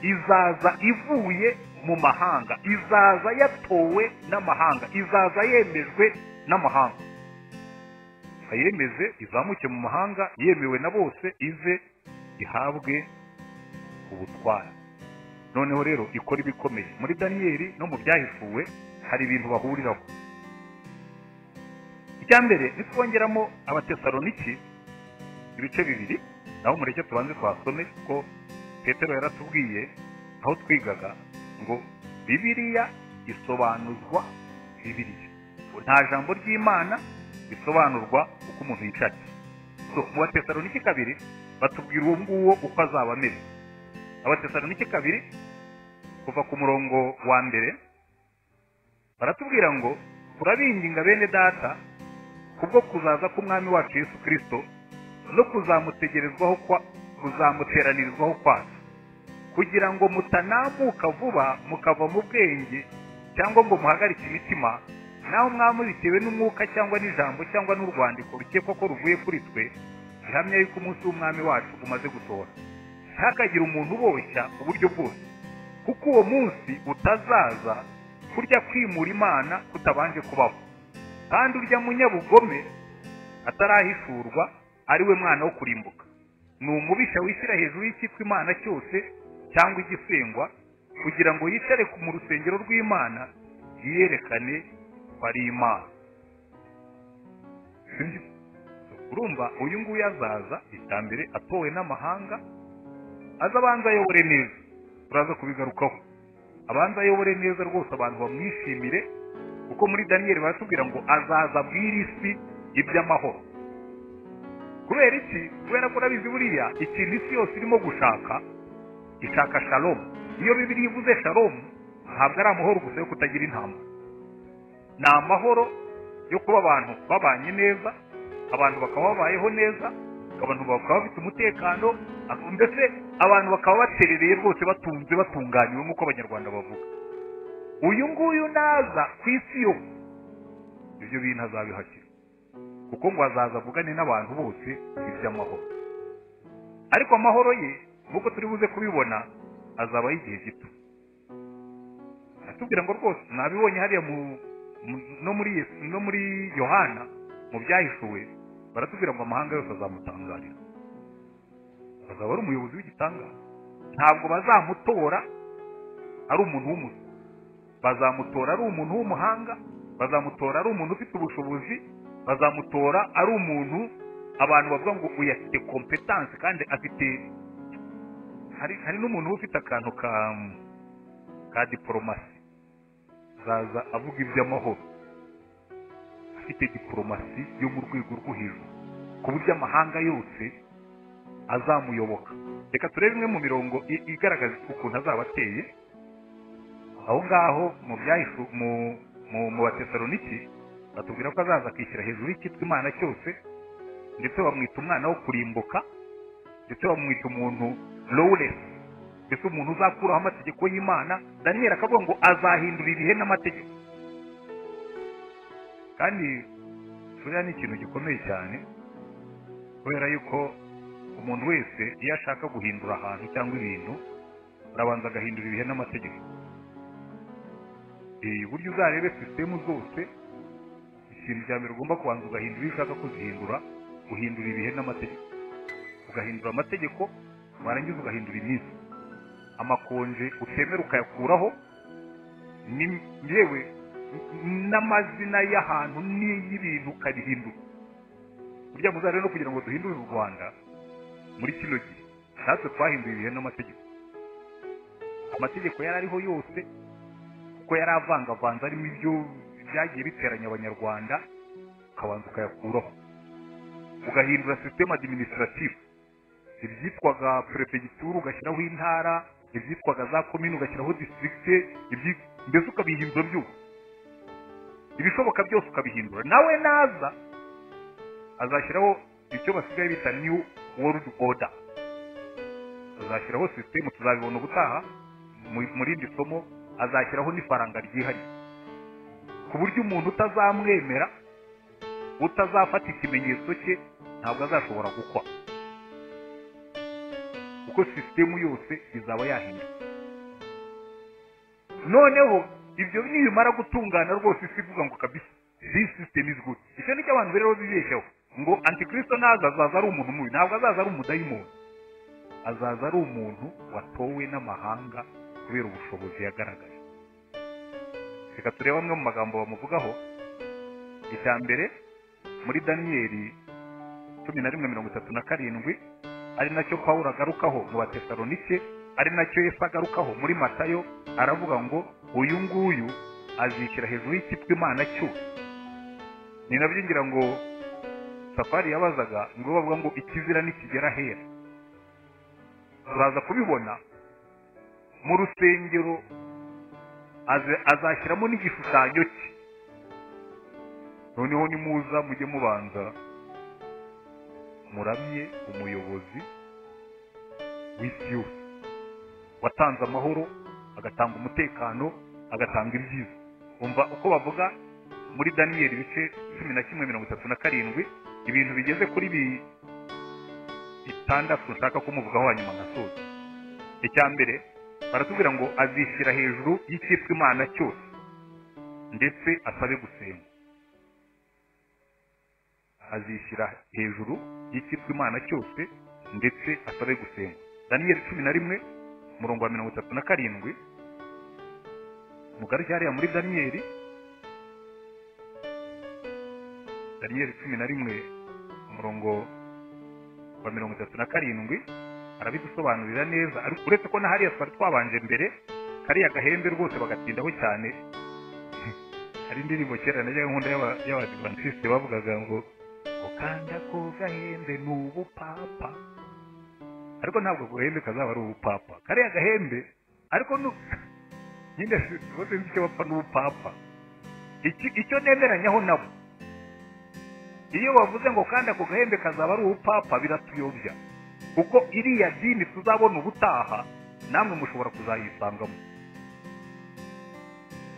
izaza ivuye mu mahanga, izaza yatowe n'amahanga, izaza yemejwe n'amahanga. Ayemeze izamuke mu mahanga yemewe na bose, ize ihabwe ubutware. Noneho rero ikora ibikomeye. Muri Daniyeli no mu byahishuwe hari ibintu bahuriraho. Icya mbere nitwongeramo Abatesaloniki ibice 2, naho mureke tubanze twasome, kuko Petero yaratubwiye aho twigaga ngo Bibiliya isobanuzwa Bibiliya, nta jambo ry'Imana bisobanurwa uko umuntu yishakiye. So mu Batesaloniki 2 batubwira uwo nguwo uko azaba ameze. Abatesaloniki 2 kuva ku murongo wa 1 baratubwira ngo turabinginga bene data kubwo kuzaza k'umwami wacu Yesu Kristo no kuzamutegerezwaho kwa kuzamuteranirizwaho kwacu, kugira ngo mutanamuka vuba mukava mu bwenge cyangwa ngo muhagarike imitima, naho mwamuritewe n'umwuka cyangwa n'ijambo cyangwa n'urwandiko rukekwa ko ruvuye kuri twe, ihamya yuko umunsi w'umwami wacu umaze gusohora. Ntihakagire umuntu uboshya uburyo bwose, kuko uwo munsi utazaza kurya kwimura Imana kutabanje kubaho, kandi urya munyabugome atarahishurwa ari we mwana wo kurimbuka. Ni umubisha wishyira hejuru y'icyitwa Imana cyose cyangwa igisengwa, kugira ngo yicare mu rusengero rw'Imana yiyerekane ko ari Imana. Urumva uyu nguyu azaza icya mbere atowe n'amahanga, aza abanza ayobore neza, turaza kubigarukaho. Abanza ayobore neza rwose abantu bamwishimire, kuko muri Daniyeli baratubwira ngo azaza abwira isi iby'amahoro. Kubera iki? Kubera ko urabizi buriya ikintu isi yose irimo gushaka, ishaka shalom. Iyo Bibiliya ivuze shalom ntabwo ari amahoro gusa yo kutagira intambara, ni amahoro yo kuba abantu babanye neza, abantu bakaba babayeho neza, abantu bakaba bafite umutekano, mbese abantu bakaba baterereye rwose, batunze, batunganiwe nk'uko Abanyarwanda bavuga. Uyu nguyu naza ku isi yose ibyo bintu azabihakira, kuko ngo azaza avugane n'abantu bose iby'amahoro. Ariko amahoro ye nk'uko turi buze kubibona azaba y'igihe gito. Atubwira ngo rwose nabibonye hariya no muri Yohana mu byahishuwe baratubwira ngo amahanga yose azamutangarira, azaba ari umuyobozi w'igitangaza. Ntabwo bazamutora ari umuntu w'umuswa, bazamutora ari umuntu w'umuhanga, bazamutora ari umuntu ufite ubushobozi, bazamutora ari umuntu abantu bavuga ngo uyu afite competence, kandi afite hari n'umuntu ufite akantu ka diplomasi, zaza avuga iby'amahoro, afite diplomasi yo mu rwego rwo hejuru ku buryo amahanga yose azamuyoboka. Reka turebe imwe mu mirongo igaragaza ukuntu azaba ateye. Aho ngaho mu byahishu mu Batesaloniki batubwira ko azaza akishyira hejuru y'icyitwa Imana cyose, ndetse bamwita umwana wo kurimbuka, ndetse bamwita umuntu lawless, mbese umuntu uzakuraho amategeko y'Imana. Daniyeli akavuga ngo azahindura ibihe n'amategeko. Kandi buriya ni ikintu gikomeye cyane, kubera yuko umuntu wese iyo ashaka guhindura ahantu cyangwa ibintu arabanza agahindura ibihe n'amategeko. Buryo uzarebe sisitemu zose, ikintu cya mbere ugomba kubanza ugahindura iyo ushaka kuzihindura, guhindura ibihe n'amategeko. Ugahindura amategeko, warangiza ugahindura iminsi, amakonje utemera ukayakuraho, yewe n'amazina y'ahantu n'iy'ibintu ukabihindura. Burya muzare no kugira ngo duhindure u Rwanda muri kino gihe, natwe twahinduye ibihe n'amategeko. Amategeko yari ariho yose kuko yari avangavanze, arimo ibyo byagiye biteranya Abanyarwanda, ukabanza ukayakuraho, ugahindura système administratif, ibyitwaga prefecture ugashyiraho intara, ibyitwaga za commune ugashyiraho district, mbese ukabihindura byose, ibishoboka byose ukabihindura. Nawe naza azashyiraho icyo basigaye bita new world order, azashyiraho system, tuzabibona ubutaha mu rindi somo. Azashyiraho n'ifaranga ryihariye ku buryo umuntu utazamwemera, utazafata ikimenyetso cye, ntabwo azashobora gukora, kuko sisitemu yose izaba yahindutse. Noneho ibyo nibimara gutungana rwose, isi ivuga ngo kabisa this system is good. Icyo nicyo abantu rero bibeshyaho ngo Antikristo naza azaza ari umuntu mubi. Ntabwo azaza ari umudayimoni, azaza ari umuntu watowe n'amahanga kubera ubushobozi yagaragaje. Reka turebe amwe mu magambo bamuvugaho. Icya mbere, muri Daniyeli 11:37, ari nacyo Pawulo agarukaho mu Batesalonike, ari nacyo Yesu agarukaho muri Matayo, aravuga ngo uyu nguyu azishyira hejuru y'icyitwa Imana cyose. Ni nabyo ngira ngo Safari yabazaga ngo bavuga ngo ikizira nikigera hera. Turaza kubibona mu rusengero, azashyiramo n'igishushanyo cye. Noneho nimuza mujye mubanza muramye umuyobozi w'isi yose watanze amahoro, agatanga umutekano, agatanga ibyiza. Umva uko bavuga muri Daniyeli ibice 11:37, ibintu bigeze kuri 6 nshaka kumuvugaho hanyuma nkasoza. Icya mbere, baratubwira ngo azishyira hejuru y'icyitwa Imana cyose, ndetse asabe gusenga. Azishyira hejuru y'icyitwa Imana cyose, ndetse asabe gusenga. Daniyeli 11:37, mugaruke hariya muri Daniyeli, Daniyeli 11:37, arabidusobanurira neza. Ariko uretse ko na hariya twari twabanje mbere, kariya gahembe rwose bagatindaho cyane. Hari indirimbo kera najyaga nkunda y'Abadivantisite bavugaga ngo ukanda ku gahembe ni ubupapa, ariko ntabwo ako gahembe kazaba ari ubupapa, kariya gahembe. Ariko nyine rwose nzi icyo bapfa n'ubupapa. Icyo nemeranyaho nabo, iyo bavuze ngo kandi ako gahembe kazaba ari ubupapa, biratuyobya, kuko iriya dini tuzabona ubutaha namwe mushobora kuzayisangamo,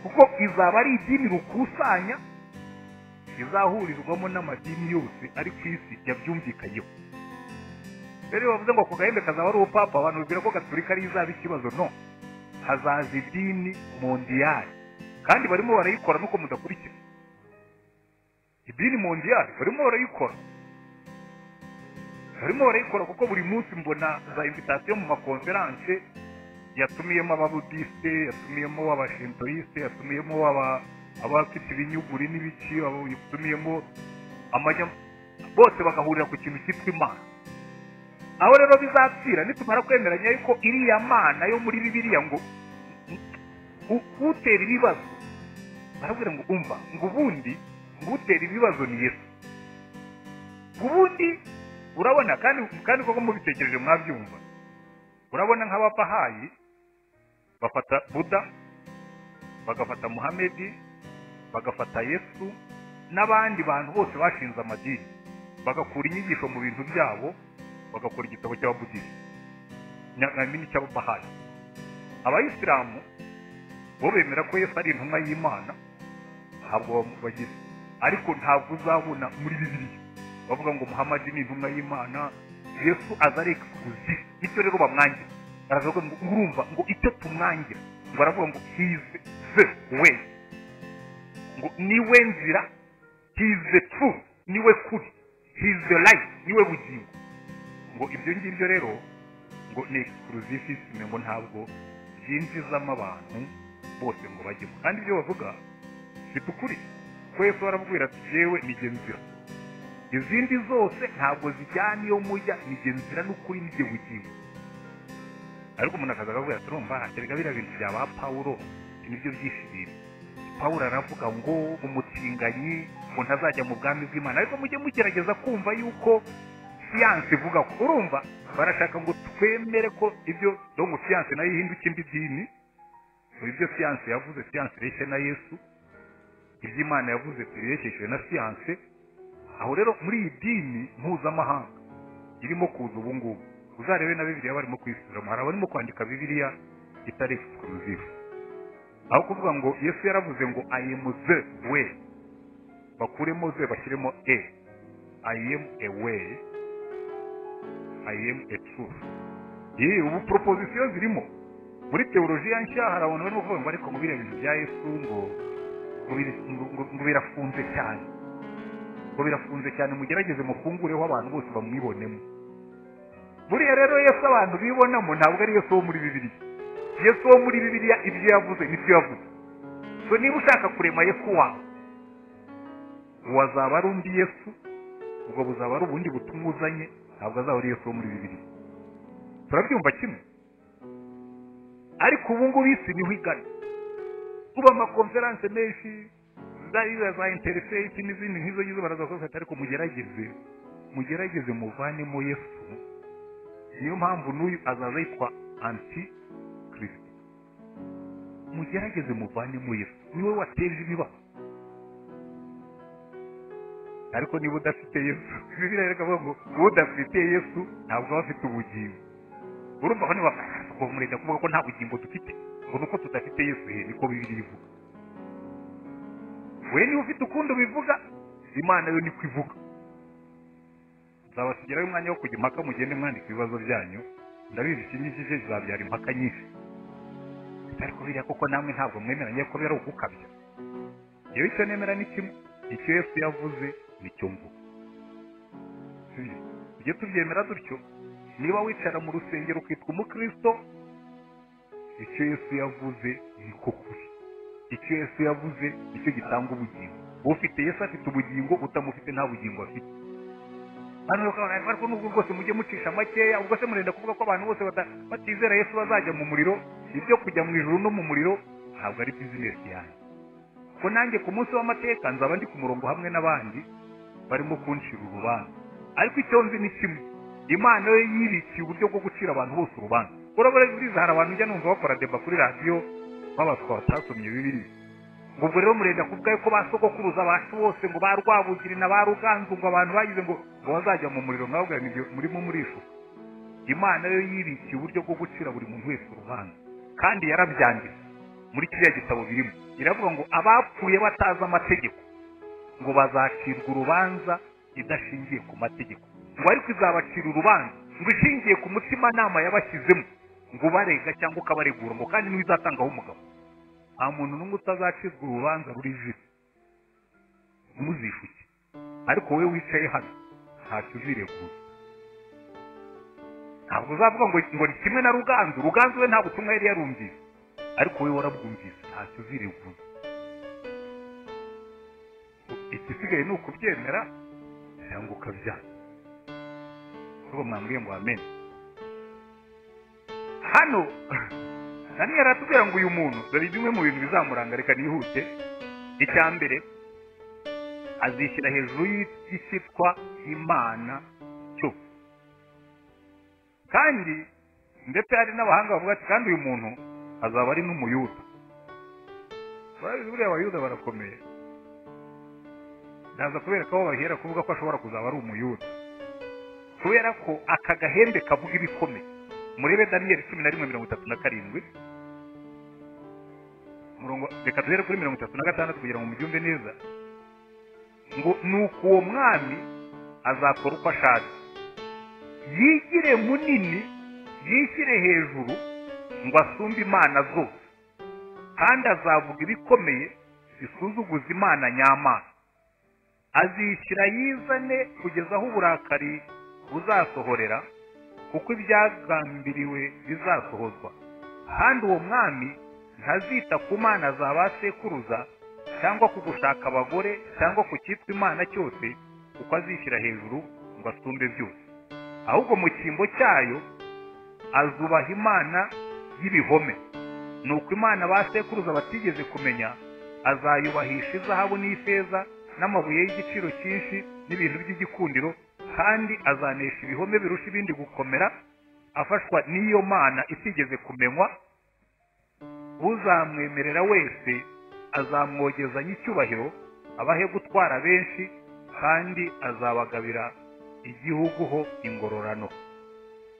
kuko izaba ari idini rukusanya izahurizwamo n'amadini yose ari ku isi yabyumvikanyeho. Rero iyo bavuze ngo ako gahembe kazaba ari ubupapa, abantu bibwira ko Gatolika ari izaba ikibazo. No, hazaza idini mondiyali, kandi barimo barayikora nuko mudakurikira. Idini mondiyali barimo barayikora, barimo barayikora, kuko buri munsi mbona za invitation mu makonferanse yatumiyemo ababudiste, yatumiyemo abashintoiste, yatumiyemo abafite ibinyuguri n'ibiki, yatumiyemo amajya, bose bagahurira ku kintu cyitwa Imana. Aho rero bizapfira nitumara kwemeranya yuko iriya Mana yo muri Bibiliya ngo utera ibibazo, barabwira ngo umva ngo ubundi ngo utera ibibazo ni Yesu. Ubundi urabona, kandi koko mubitekereje mwabyumva, urabona nk'abapahayi bafata Buda, bagafata Muhamedi, bagafata Yesu n'abandi bantu bose bashinze amadini, bagakura inyigisho mu bintu byabo, bagakora igitabo cy'ababudisi cy'abapahayi. Abayisilamu bo bemera ko Yesu ari intumwa y'Imana, ntabwo bagize, ariko ntabwo uzabona muri Bibiliya bavuga ngo Muhamadi ni intumwa y'Imana, Yesu aza ari exclusive. Icyo rero bamwangira, baravuga ngo urumva ngo icyo tumwangira, ngo baravuga ngo he is the way, ngo niwe nzira, he is the truth, niwe kuri, he is the life, niwe bugingo. Ngo ibyo ngibyo rero ngo ni exclusivisme, ngo ntabwo byinjizamo abantu bose ngo bajyemo. Kandi ibyo bavuga bifite ukuri, ko Yesu arababwira ati yewe ni jye nzira, izindi zose ntabwo zijyana iyo mujya, ni jye nzira n'ukuri ni jye bugingo. Ariko umuntu akaza akavuga ati urumva erega biriya bintu bya ba Pawulo nibyo byinshi bintu. Pawulo aravuga ngo umutinganyi ngo ntazajya mu bwami bw'Imana, ariko mujye mugerageza kumva yuko siyansi ivuga ko, urumva barashaka ngo twemere ko ibyo dongo siyansi nayo ihinduka indi dini. Ibyo siyansi yavuze siyansi ireshya na Yesu, ibyo Imana yavuze tubirekeshejwe na siyansi. Aho rero muri iyi dini mpuzamahanga irimo kuza ubu ngubu, uzarebe na Bibiliya barimo kuyisubiramo, hari abarimo kwandika Bibiliya itari exclusive. Aho kuvuga ngo Yesu yaravuze ngo I am the way, bakuremo the bashyiremo a, I am a way, I am a truth. Ubu proposition zirimo muri teologiya nshya. Hari abantu barimo kuvuga ngo ariko ngo biriya bintu bya Yesu ngo birafunze cyane, ngo birafunze cyane, mugerageze mufungureho abantu bose bamwibonemo. Buriya rero Yesu abantu bibonamo ntabwo ari Yesu wo muri Bibiliya. Yesu wo muri Bibiliya ibyo yavuze nibyo yavuze. So niba ushaka kurema Yesu wawe, wazaba ari undi Yesu, ubwo buzaba ari ubundi butumwa uzanye, ntabwo azaba ari Yesu wo muri Bibiliya. Turabyumva kimwe? Ariko ubu ngubu isi niho igana. Kuba amakonferanse menshi zariya za interfaith n'izindi nk'izo ngizo baraza kubafata, ariko mugerageze muvanemo Yesu. Niyo mpamvu n'uyu azaza yitwa anti Kristo. Mugerageze muvanemo Yesu, niwe wateje ibibazo. Ariko niba udafite Yesu, Bibiliya iravuga ngo udafite Yesu ntabwo aba afite ubugingo. Urumva ko niba murenda kuvuga ko nta bugingo dufite, ngo nuko tudafite Yesu, he niko Bibiliya ivuga. We niba ufite ukundi bivuga, Imana yo niko ivuga. Nzabasigiraho umwanya wo kujya impaka, mugende mwandika ibibazo byanyu. Ndabizi iki ngiki kizabyara impaka nyinshi, ariko biriya koko namwe ntabwo mwemeranye ko biri ugukabya. Yewe icyo nemera ni kimwe, icyo Yesu yavuze nicyo mvuga. Tujye tubyemera dutyo. Niba wicara mu rusengero ukitwa umukristo, icyo Yesu yavuze niko kuri. Icyo Yesu yavuze nicyo gitanga ubugingo. Ufite Yesu afite ubugingo, utamufite nta bugingo afite. Hano ariko nubwo rwose mujye mucisha makeya, ubwo se murenda kuvuga ko abantu bose batizera Yesu bazajya mu muriro? Ibyo kujya mu ijuru no mu muriro ntabwo ari business yanjye. Ko nanjye ku munsi w'amateka nzaba ndi ku murongo hamwe n'abandi barimo kuncira urubanza. Ariko icyo nzi ni kimwe, Imana yo yibikiye uburyo bwo gucira abantu bose urubanza. Urabona buriza hari abantu njya numva bakora deba kuri radiyo babaswa batasomye Bibiliya. Ngo ubwo rero murenda kuvuga ko ba sogokuruza bacu bose ngo ba Rwabugiri na ba Ruganzu ngo abantu bagize ngo bazajya mu muriro, mwabwa nibyo murimo murishuka. Imana yo yibikiye uburyo bwo gucira buri muntu wese urubanza, kandi yarabyanditse muri kiriya gitabo birimo. Iravuga ngo abapfuye batazi amategeko ngo bazacirwa urubanza idashingiye ku mategeko, ngo ariko izabacira urubanza ngo ishingiye ku mutimanama yabashyizemo, ngo barega cyangwa ukabaregura, ngo kandi niwe izatangaho umugabo. Nta muntu n'umwe utazacirwa urubanza ruri jisho, ntimuzishuke. Ariko wowe wicaye hano ntacyo uziregura. Ntabwo uzavuga ngo ni kimwe na Ruganzu. Ruganzu we nta butumwa yari yarumvise, ariko wowe warabwumvise, ntacyo uziregura. Igisigaye ni ukubyemera cyangwa ukabyanga. Kuko mwambwiye ngo amen. Hano Daniel aratubwira ngo uyu muntu, dore bimwe mu bintu bizamuranga, reka nihute. Icya mbere, azishyira hejuru y'icyitwa Imana cyo. Kandi ndetse hari n'abahanga bavuga ati kandi uyu muntu azaba ari n'umuyuda. Buriya abayuda barakomeye. Ndaza kubereka aho bahera kuvuga ko ashobora kuzaba ari umuyuda, kubera ko aka gahembe kavuga ibikomeye. Murebe Daniel 11:37 murongo, reka duhere kuri 36 kugira ngo mubyumve neza. Ngo nuko uwo mwami azakora uko ashatse, yigire munini, yishyire hejuru, ngo asumbe imana zose, kandi azavuga ibikomeye bisuzuguza Imana nyamana. Azishyira yizane kugeza aho uburakari buzasohorera, kuko ibyagambiriwe bizasohozwa. Kandi uwo mwami ntazita ku mana za ba sekuruza cyangwa ku gushaka abagore cyangwa ku cyitwa imana cyose, kuko azishyira hejuru ngo asumbe byose. Ahubwo mu cyimbo cyayo azubaha imana y'ibihome. Nuko imana ba sekuruza batigeze kumenya azayubahisha izahabu n'ifeza n'amabuye y'igiciro cyinshi n'ibintu by'igikundiro, kandi azanesha ibihome birusha ibindi gukomera, afashwa n'iyo mana itigeze kumenywa. Uzamwemerera wese azamwogezanya icyubahiro, abahe gutwara benshi, kandi azabagabira igihugu ho ingororano.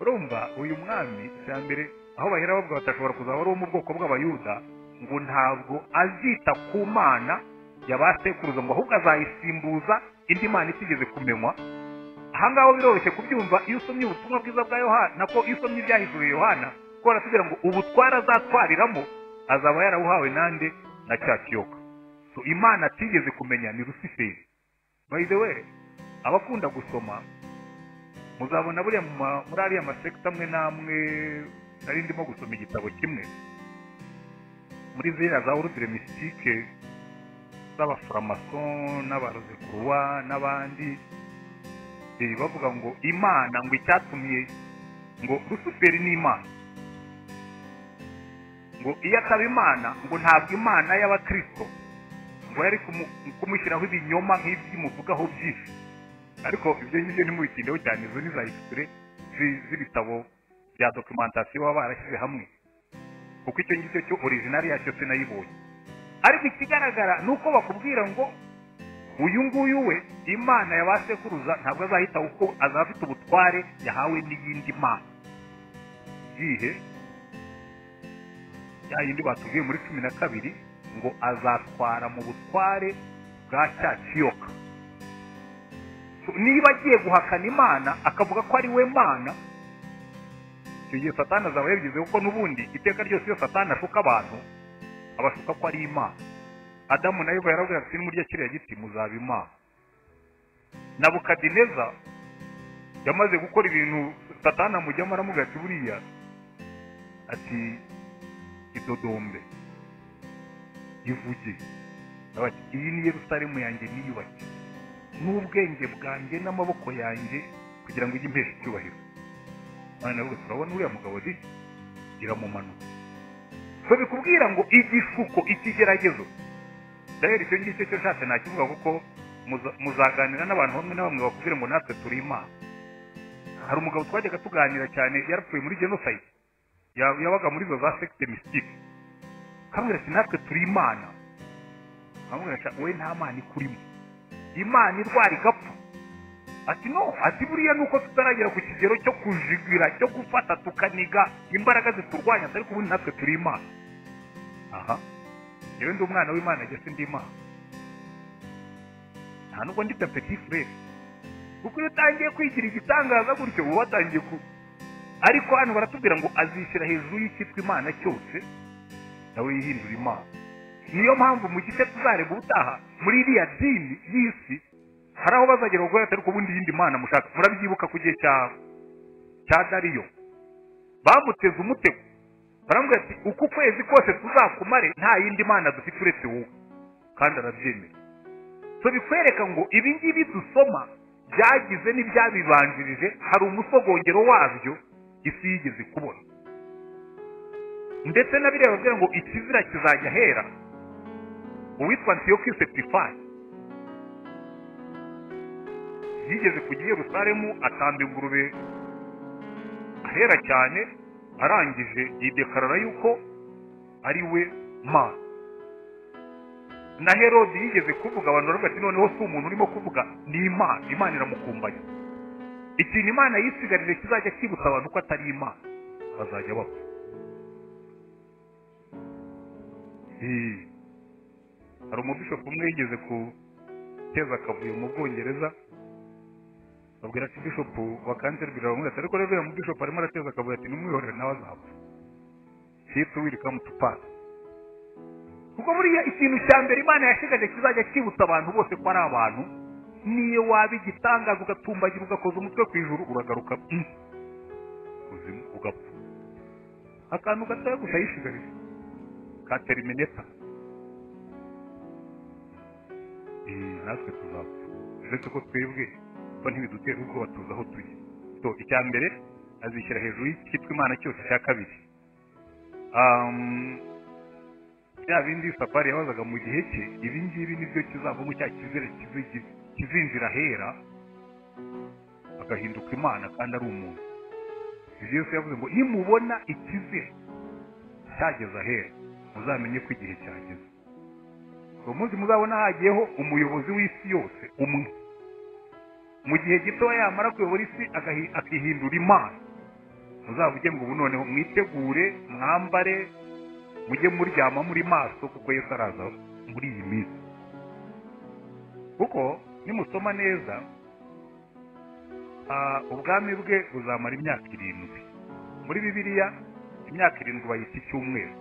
Urumva uyu mwami cya mbere aho bahera bavuga batashobora kuzaba ari uwo mu bwoko bw'Abayuda, ngo ntabwo azita ku mana ya ba sekuruza, ngo ahubwo azayisimbuza indi mana itigeze kumenywa. Aha ngaho biroroshye kubyumva iyo usomye ubutumwa bwiza bwa Yohana, nako iyo usomye ibyahishuriwe Yohana, ko baratubwira ngo ubutwara azatwariramo azaba yarabuhawe nande? Na cya kiyoka. So imana atigeze kumenya ni Rusiferi. By the way, abakunda gusoma muzabona buriya muri ariya masekta amwe n'amwe, nari ndimo gusoma igitabo kimwe muri ziriya za ordre mystique z'abaframason n'abarozekuruwa n'abandi, bavuga ngo imana ngo icyatumye ngo Rusiferi ni imana, ngo iyo ataba imana ngo ntabwo imana y'abakristo ngo yari kumushyiraho ibinyoma nk'ibyimuvugaho byinshi. Ariko ibyo ngibyo ntimubitindeho cyane, izo ni za extrait z'ibitabo bya documentation baba barashyize hamwe, kuko icyo ngicyo cyo original yacyo sinayibonye. Ariko ikigaragara ni uko bakubwira ngo uyu nguyu we imana ya ba sekuruza ntabwo azahita, kuko azaba afite ubutware yahawe n'iyindi mana. Yihe? Ya yindi batubwiye muri 12 ngo azatwara mu butware bwa cya kiyoka. Niba agiye guhakana imana akavuga ko ari we mana, icyo gihe Satani azaba yabigize, kuko n'ubundi iteka ryose iyo Satani ashuka abantu abashuka ko ari imana. Adamu na Eva yarabwira ati nimurya kiriya giti muzaba imana. Nabukadineza yamaze gukora ibintu Satani amujyamo aramubwira ati buriya ati idodombe ivuge, iyi ni Yerusalemu yanjye niyubake n'ubwenge bwanjye n'amaboko yanjye kugira ngo ijye impesha icyubahiro. Imana iravuga ati urabona uriya mugabo di iramumanuka. So bikubwira ngo igishuko, ikigeragezo. Rero icyo ngicyo cyo nshatse nakivuga, kuko muzaganira n'abantu bamwe na bamwe bakubwira ngo natwe turi imana. Hari umugabo twajyaga tuganira cyane, yarapfuye muri genocide, yabaga muri izo za secte mystique, akambwira ati natwe turi imana. Akamubwira ati wowe nta mana ikurimo, imana irwara igapfa. Ati no, ati buriya nuko tutaragera ku kigero cyo kujigira, cyo gufata tukaniga imbaraga ziturwanya, ariko ubundi natwe turi imana. Aha yewe ndi umwana w'Imana, jye sindi imana, nta nubwo ndi petit frere. Kuko iyo utangiye kwigira igitangaza gutyo uba watangiye ku. Ariko hano baratubwira ngo azishyira hejuru y'icyitwa imana cyose, nawe yihindura imana. Niyo mpamvu mu gice tuzareba ubutaha muri iriya dini y'isi hari aho bazagera gukora ariko ubundi yindi mana mushaka. Murabyibuka ku gihe cya Dariyo bamuteze umutego, baramubwira ati uku kwezi kose tuzakumare nta yindi mana dufite uretse wowe, kandi arabyemera. So bikwereka ngo ibi ngibi dusoma byagize n'ibyabibanjirije, hari umusogongero wabyo isi yigeze kubona. Ndetse na biriya babwira ngo ikizira kizajya hera, uwitwa Antiochus Epiphanes yigeze kujya i Yerusalemu atamba ingurube ahera cyane, arangije yidekarara yuko ari we mana. Na Herodi yigeze kuvuga, abantu baravuga ati noneho si umuntu urimo kuvuga ni Imana, Imana iramukumbanya. Ikintu Imana yisigarije kizajya kibutsa abantu ko atari Imana, bazajya bapfa. Hari umubishopu umwe yigeze guteza akavuyo mu Bwongereza, babwira ati bishopu wa Canterbury, baramubwira ati ariko rero uriya mubishopu arimo arateza akavuyo, ati nimwihorere nawe azapfa. It will come to pass. Kuko buriya ikintu cya mbere Imana yashigaje kizajya kibutsa abantu bose ko ari abantu, niyo waba igitangaza ugatumbagira ugakoza umutwe ku ijuru uragaruka. ikuzimu ugapfa. Akantu gatoya gusa yishigarije ka termineta, natwe tuzapfa, uretse ko twebwe ko ntibidutera ubwoba, tuzi aho tujya. So icya mbere azishyira hejuru y'icyitwa Imana cyose. Cya kabiri, bya bindi Safari yabazaga mu gihe cye, ibi ngibi nibyo kizavamo cya kizere kizinjira ahera agahinduka Imana kandi ari umuntu. Ibyo Yesu yavuze ngo nimubona ikizere cyageze ahera muzamenye ko igihe cyageze. Uwo munsi muzabona hagiyeho umuyobozi w'isi yose umwe, mu gihe gito yamara kuyobora isi akihindura Imana, muzavuge ngo ubu noneho mwitegure, mwambare, mujye muryama muri maso, kuko Yesu araza muri iyi minsi. Kuko nimusoma neza, ubwami bwe buzamara imyaka 7. Muri Bibiliya imyaka 7 bayita icyumweru.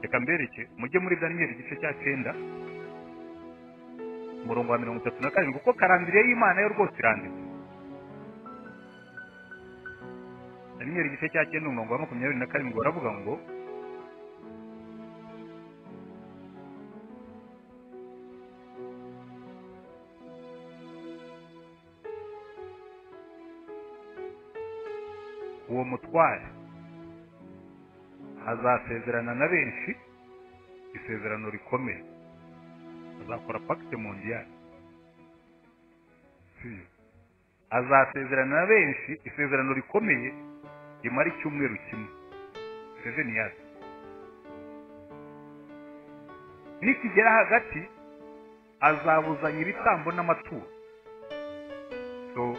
Reka mbereke, mujye muri Daniyeli igice cya 9 umurongo wa 37, kuko karandiriye y'Imana yo rwose iranditse. Daniyeli igice cya 9 umurongo wa 27 baravuga ngo uwo mutware azasezerana na benshi isezerano rikomeye, azakora pacte mondiale. Azasezerana na benshi isezerano rikomeye rimara icyumweru kimwe, 7 years. Nikigera hagati azabuzanya ibitambo n'amaturo. So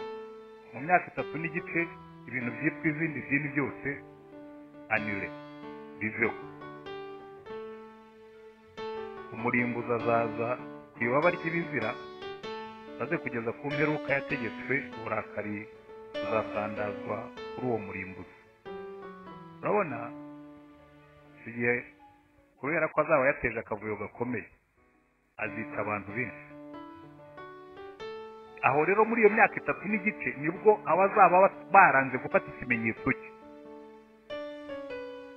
mu myaka 3 n'igice ibintu byitwa izindi dini byose anile biveho. Umurimbuzi azaza ku ibaba ry'ibizira, maze kugeza ku mperuka yategetswe, uburakari buzasandazwa kuri uwo murimbuzi. Urabona igihe kubera ko azaba yateje akavuyo gakomeye, azica abantu benshi. Aho rero muri iyo myaka 3 n'igice nibwo abazaba baranze gufata ikimenyetso cye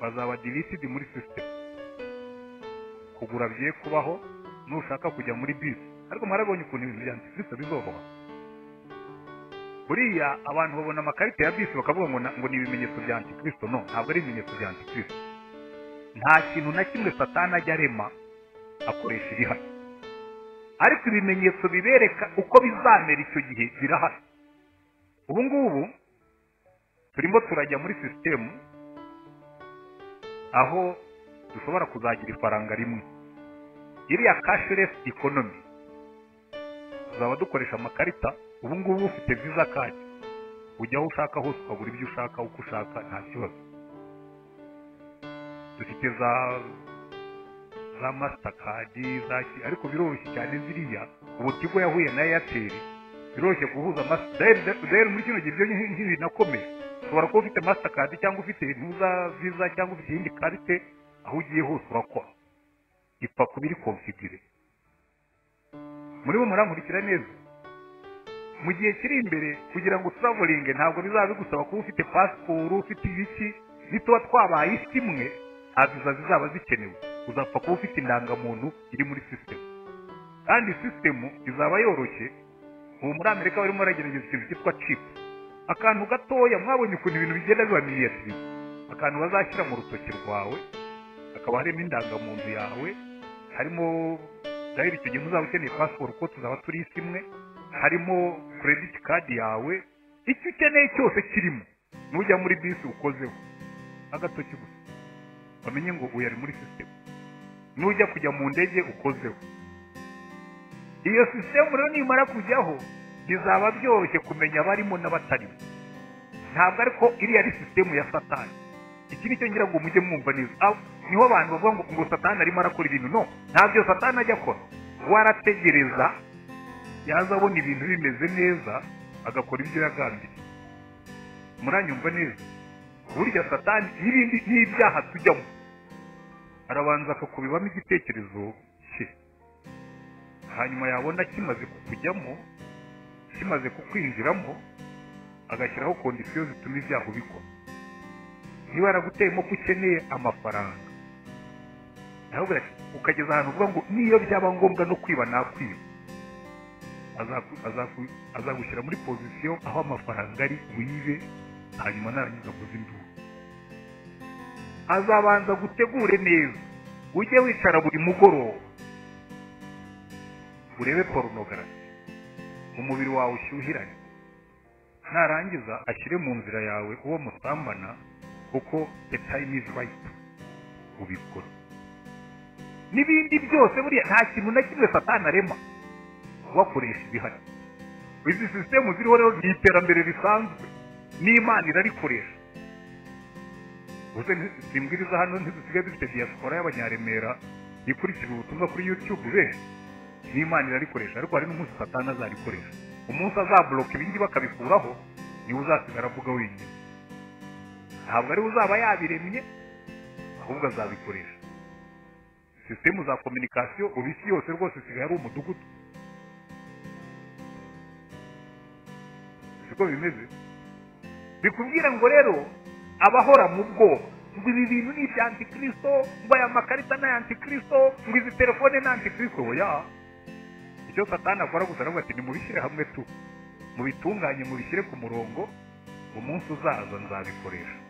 bazaba deleted muri system. Kugura bye kubaho nushaka kujya muri bisi. Ariko mwarabonye ukuntu ibintu bya Antikristo bizoroha. Buriya abantu babona amakarita ya bisi bakavuga ngo ni ibimenyetso bya Antikristo. No, ntabwo ari ibimenyetso bya Antikristo. Nta kintu na kimwe Satani ajya arema akoresha ibihari, ariko ibimenyetso bibereka uko bizamera icyo gihe birahari. Ubu ngubu turimo turajya muri sisitemu aho dushobora kuzagira ifaranga rimwe, iriya cashless economy. Tuzaba dukoresha amakarita. Ubu ngubu ufite visa card, ujya aho ushaka hose ukagura ibyo ushaka uko ushaka, nta kibazo. Dufite za Mastercard za, ariko biroroshye cyane ziriya. Ubu Tigo yahuye na Airtel, biroroshye guhuza Mastercard muri kino gihe, ibyo ntibinakomeye. Ushobora kuba ufite Mastercard cyangwa ufite ntuza Visa cyangwa ufite iyindi karite, aho ugiye hose urakora, ipfa kuba iri configure. Murimo murankurikira neza? Mu gihe kiri imbere kugira ngo traveling ntabwo bizaba bigusaba kuba ufite passport, ufite ibiki. Nituba twabaye isi imwe, nta visa zizaba zikenewe. Uzapfa kuba ufite indangamuntu iri muri system, kandi system izaba yoroshye. Ubu muri Amerika barimo baragerageza ikintu cyitwa chip, akantu gatoya. Mwabonye ukuntu ibintu bigenda biba miniaturize, akantu bazashyira mu rutoki rwawe, hakaba harimo indangamuntu yawe, harimo dahiri icyo gihe muzaba ukeneye passport kuko tuzaba turi isi imwe, harimo credit card yawe, icyo ukeneye cyose kirimo. Nujya muri bisi ukozeho agatoki gusa bamenye ngo uyu ari muri system. Nujya kujya mu ndege ukozeho. Iyo system rero nimara kujyaho bizaba byoroshye kumenya abarimo n'abatarimo. Ntabwo ariko iriya ari system ya Satani. Iki nicyo ngira ngo mujye mwumva neza. Niho abantu bavuga ngo Satani arimo arakora ibintu. No, ntabyo Satani ajya akora. Warategereza yaza abona ibintu bimeze neza agakora ibyo yagambiriye. Muranyumva neza? Burya Satani n'ibindi n'ibyaha tujyamo arabanza akakubibamo igitekerezo cye, hanyuma yabona kimaze kukujyamo, kimaze kukwinjiramo, agashyiraho condition zituma ibyaha ubikora. Niba yaraguteyemo ko ukeneye amafaranga, ahubwo ukageza ahantu uvuga ngo niyo byaba ngombwa no kwiba nakwiba, azagushyira muri position aho amafaranga ari wibe, hanyuma narangiza kuza induru. Azabanza gutegure neza, ujye wicara buri mugoroba urebe porunogarafi, umubiri wawe ushyuhirane, narangiza ashyire mu nzira yawe uwo musambana, kuko the time is right, ubikora. N'ibindi byose buriya nta kintu na kimwe Satani arema wakoresha ibihari. Izi sisitemu ziriho rero ni iterambere risanzwe, n'Imana irarikoresha. Ubuse simbwiriza hano ntidusigaye dufite diaspora y'Abanyaremera ikurikira ubutumwa kuri YouTube benshi, n'Imana irarikoresha. Ariko hari n'umunsi Satani azarikoresha, umunsi azabloka ibingibi bakabikuraho, niwe uzasigara avuga wenyine. Ntabwo ari uzaba yabiremye, ahubwo azabikoresha. Sisitemu za communication ubu isi yose rwose isigaye ari umudugudu, siko bimeze? Bikubwira ngo rero abahora mu bwoba ngo ibi bintu ni ibya antikristo, ngo aya makarita ni aya antikristo, ngo izi telefone ni antikristo. Oya, icyo Satani akora gusa aravuga ati nimubishyire hamwe tu, mubitunganye, mubishyire ku murongo, umunsi uzaza nzabikoresha.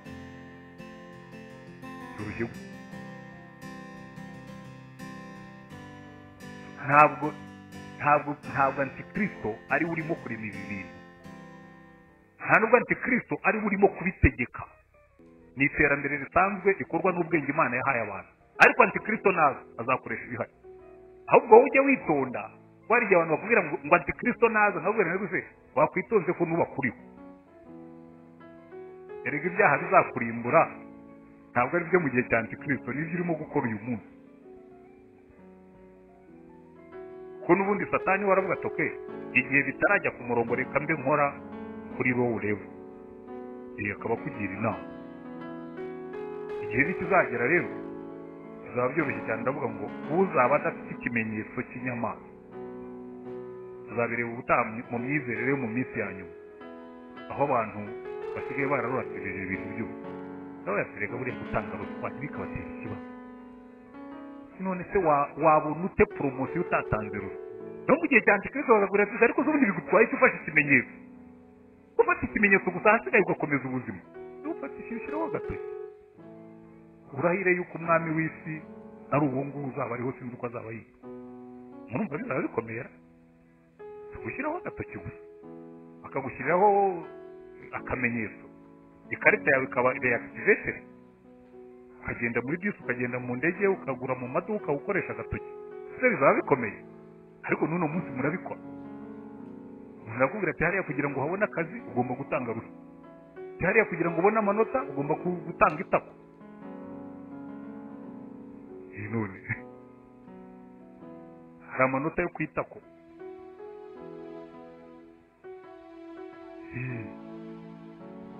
Ntabwo antikristo ari urimo kurema ibi bintu, nta nubwo antikristo ari urimo kubitegeka. Ni iterambere risanzwe rikorwa n'ubwenge Imana yahaye abantu, ariko antikristo naza azakoresha ibihari. Ahubwo wowe ujye witonda, wari igihe abantu bakubwira ngo antikristo naza, nkabwira ngo se wakwitonze ko nuba kuriho. Erega ibyaha bizakurimbura ntabwo ari byo mu gihe cya antikristo, nibyo urimo gukora uyu munsi. Ko n'ubundi Satani waravuga ati okay, igihe bitarajya ku murongo reka mbe nkora kuri wowe urebe, akaba akugira inama. Igihe nikizagera rero bizaba byoroshye cyane. Ndavuga ngo uzaba adafite ikimenyetso cy'inyamaswa, tuzabireba ubutaha mu myizerere yo mu minsi ya nyuma, aho abantu basigaye bararuratirije ibintu byose. Nawe yaserega buriya gutanga ruswa ntibikabatera ikibazo. None se wabona ute poromosiyo utatanze ruswa? No mu gihe cya antikristo bakagura ati ariko ubundi bigutwaye icyo ufashe ikimenyetso, ufata ikimenyetso gusa ahasigaye ugakomeza ubuzima. Ufata ishyushyiraho agatoki, urahire yuko umwami w'isi ari uwo nguwo uzaba ariho, sinzi uko azaba yitwa. Murumva bizaba bikomera, gushyiraho agatoki gusa, bakagushyiriraho akamenyetso, ikarita yawe ikaba reactivated, ukagenda muri bisi, ukagenda mu ndege, ukagura mu maduka ukoresha agatoki. Ese bizaba bikomeye, ariko n'uno munsi murabikora. Murakubwira ati hariya kugira ngo uhabone akazi ugomba gutanga ruswa, hariya kugira ngo ubone amanota ugomba gutanga itako. None hari amanota yo kwitako.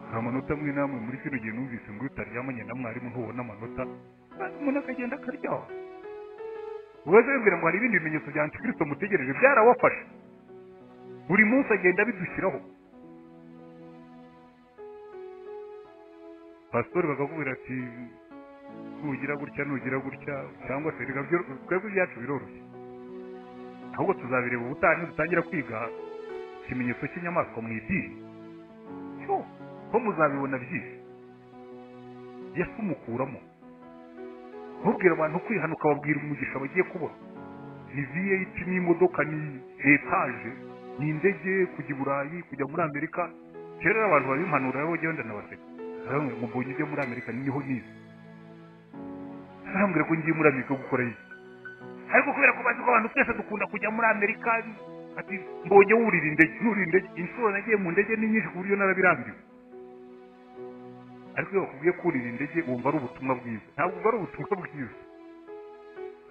Hari amanota amwe n'amwe muri kino gihe numvise ngo utaryamanye na mwarimu ntubona amanota, umuntu akagenda akaryaho. Ubaze wibwira ngo hari ibindi bimenyetso bya antikristo mutegereje, byarawafashe. Buri munsi agenda abidushyiraho. Pasitori bakakubwira ati nugira gutya nugira gutya, cyangwa se reka twebwe ibyacu biroroshye. Ahubwo tuzabireba ubutaha nidutangira kwiga ikimenyetso cy'inyamaswa mu idini, cyo ko muzabibona byinshi. Yesu umukuramo, ntubwire abantu kwihana ukababwira umugisha bagiye kubona. Ni V8, ni imodoka, ni etaje, ni indege, kujya i Burayi, kujya muri Amerika. Kera abantu babimpanura rero bagenda nabaseka, ngo mbonye ibyo muri Amerika niho nize, arambwira ko ngiye muri Amerika gukora iki. Ariko kubera ko bazi ko abantu twese dukunda kujya muri Amerika, ati mbonye wurira indege, nurira indege. Inshuro nagiye mu ndege ni nyinshi ku buryo narabirambiwe. Ariko iyo bakubwiye kurira indege wumva ari ubutumwa bwiza, ntabwo ari ubutumwa bwiza.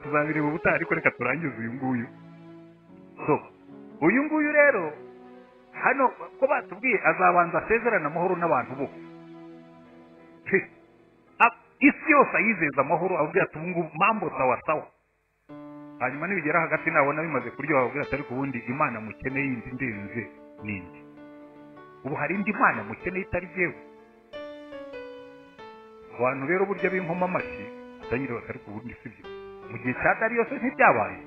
Tuzabireba ubutaha, ariko reka turangize uyu nguyu. So uyu nguyu rero hano ko batubwiye azabanza asezerana amahoro n'abantu bose, isi yose ayizeza amahoro, ababwira ati ubu ngubu mambo sawa sawa. Hanyuma nibigera hagati nabona bimaze kuryoha, ababwira ati ariko ubundi Imana mukeneye yindi ndenze nindi. Ubu hari indi mana mukeneye itari jyewe? Abantu rero burya b'inkoma amashyi atanyira batari ku bundi, sibyo? Mu gihe cya Dariyo se ntibyabaye?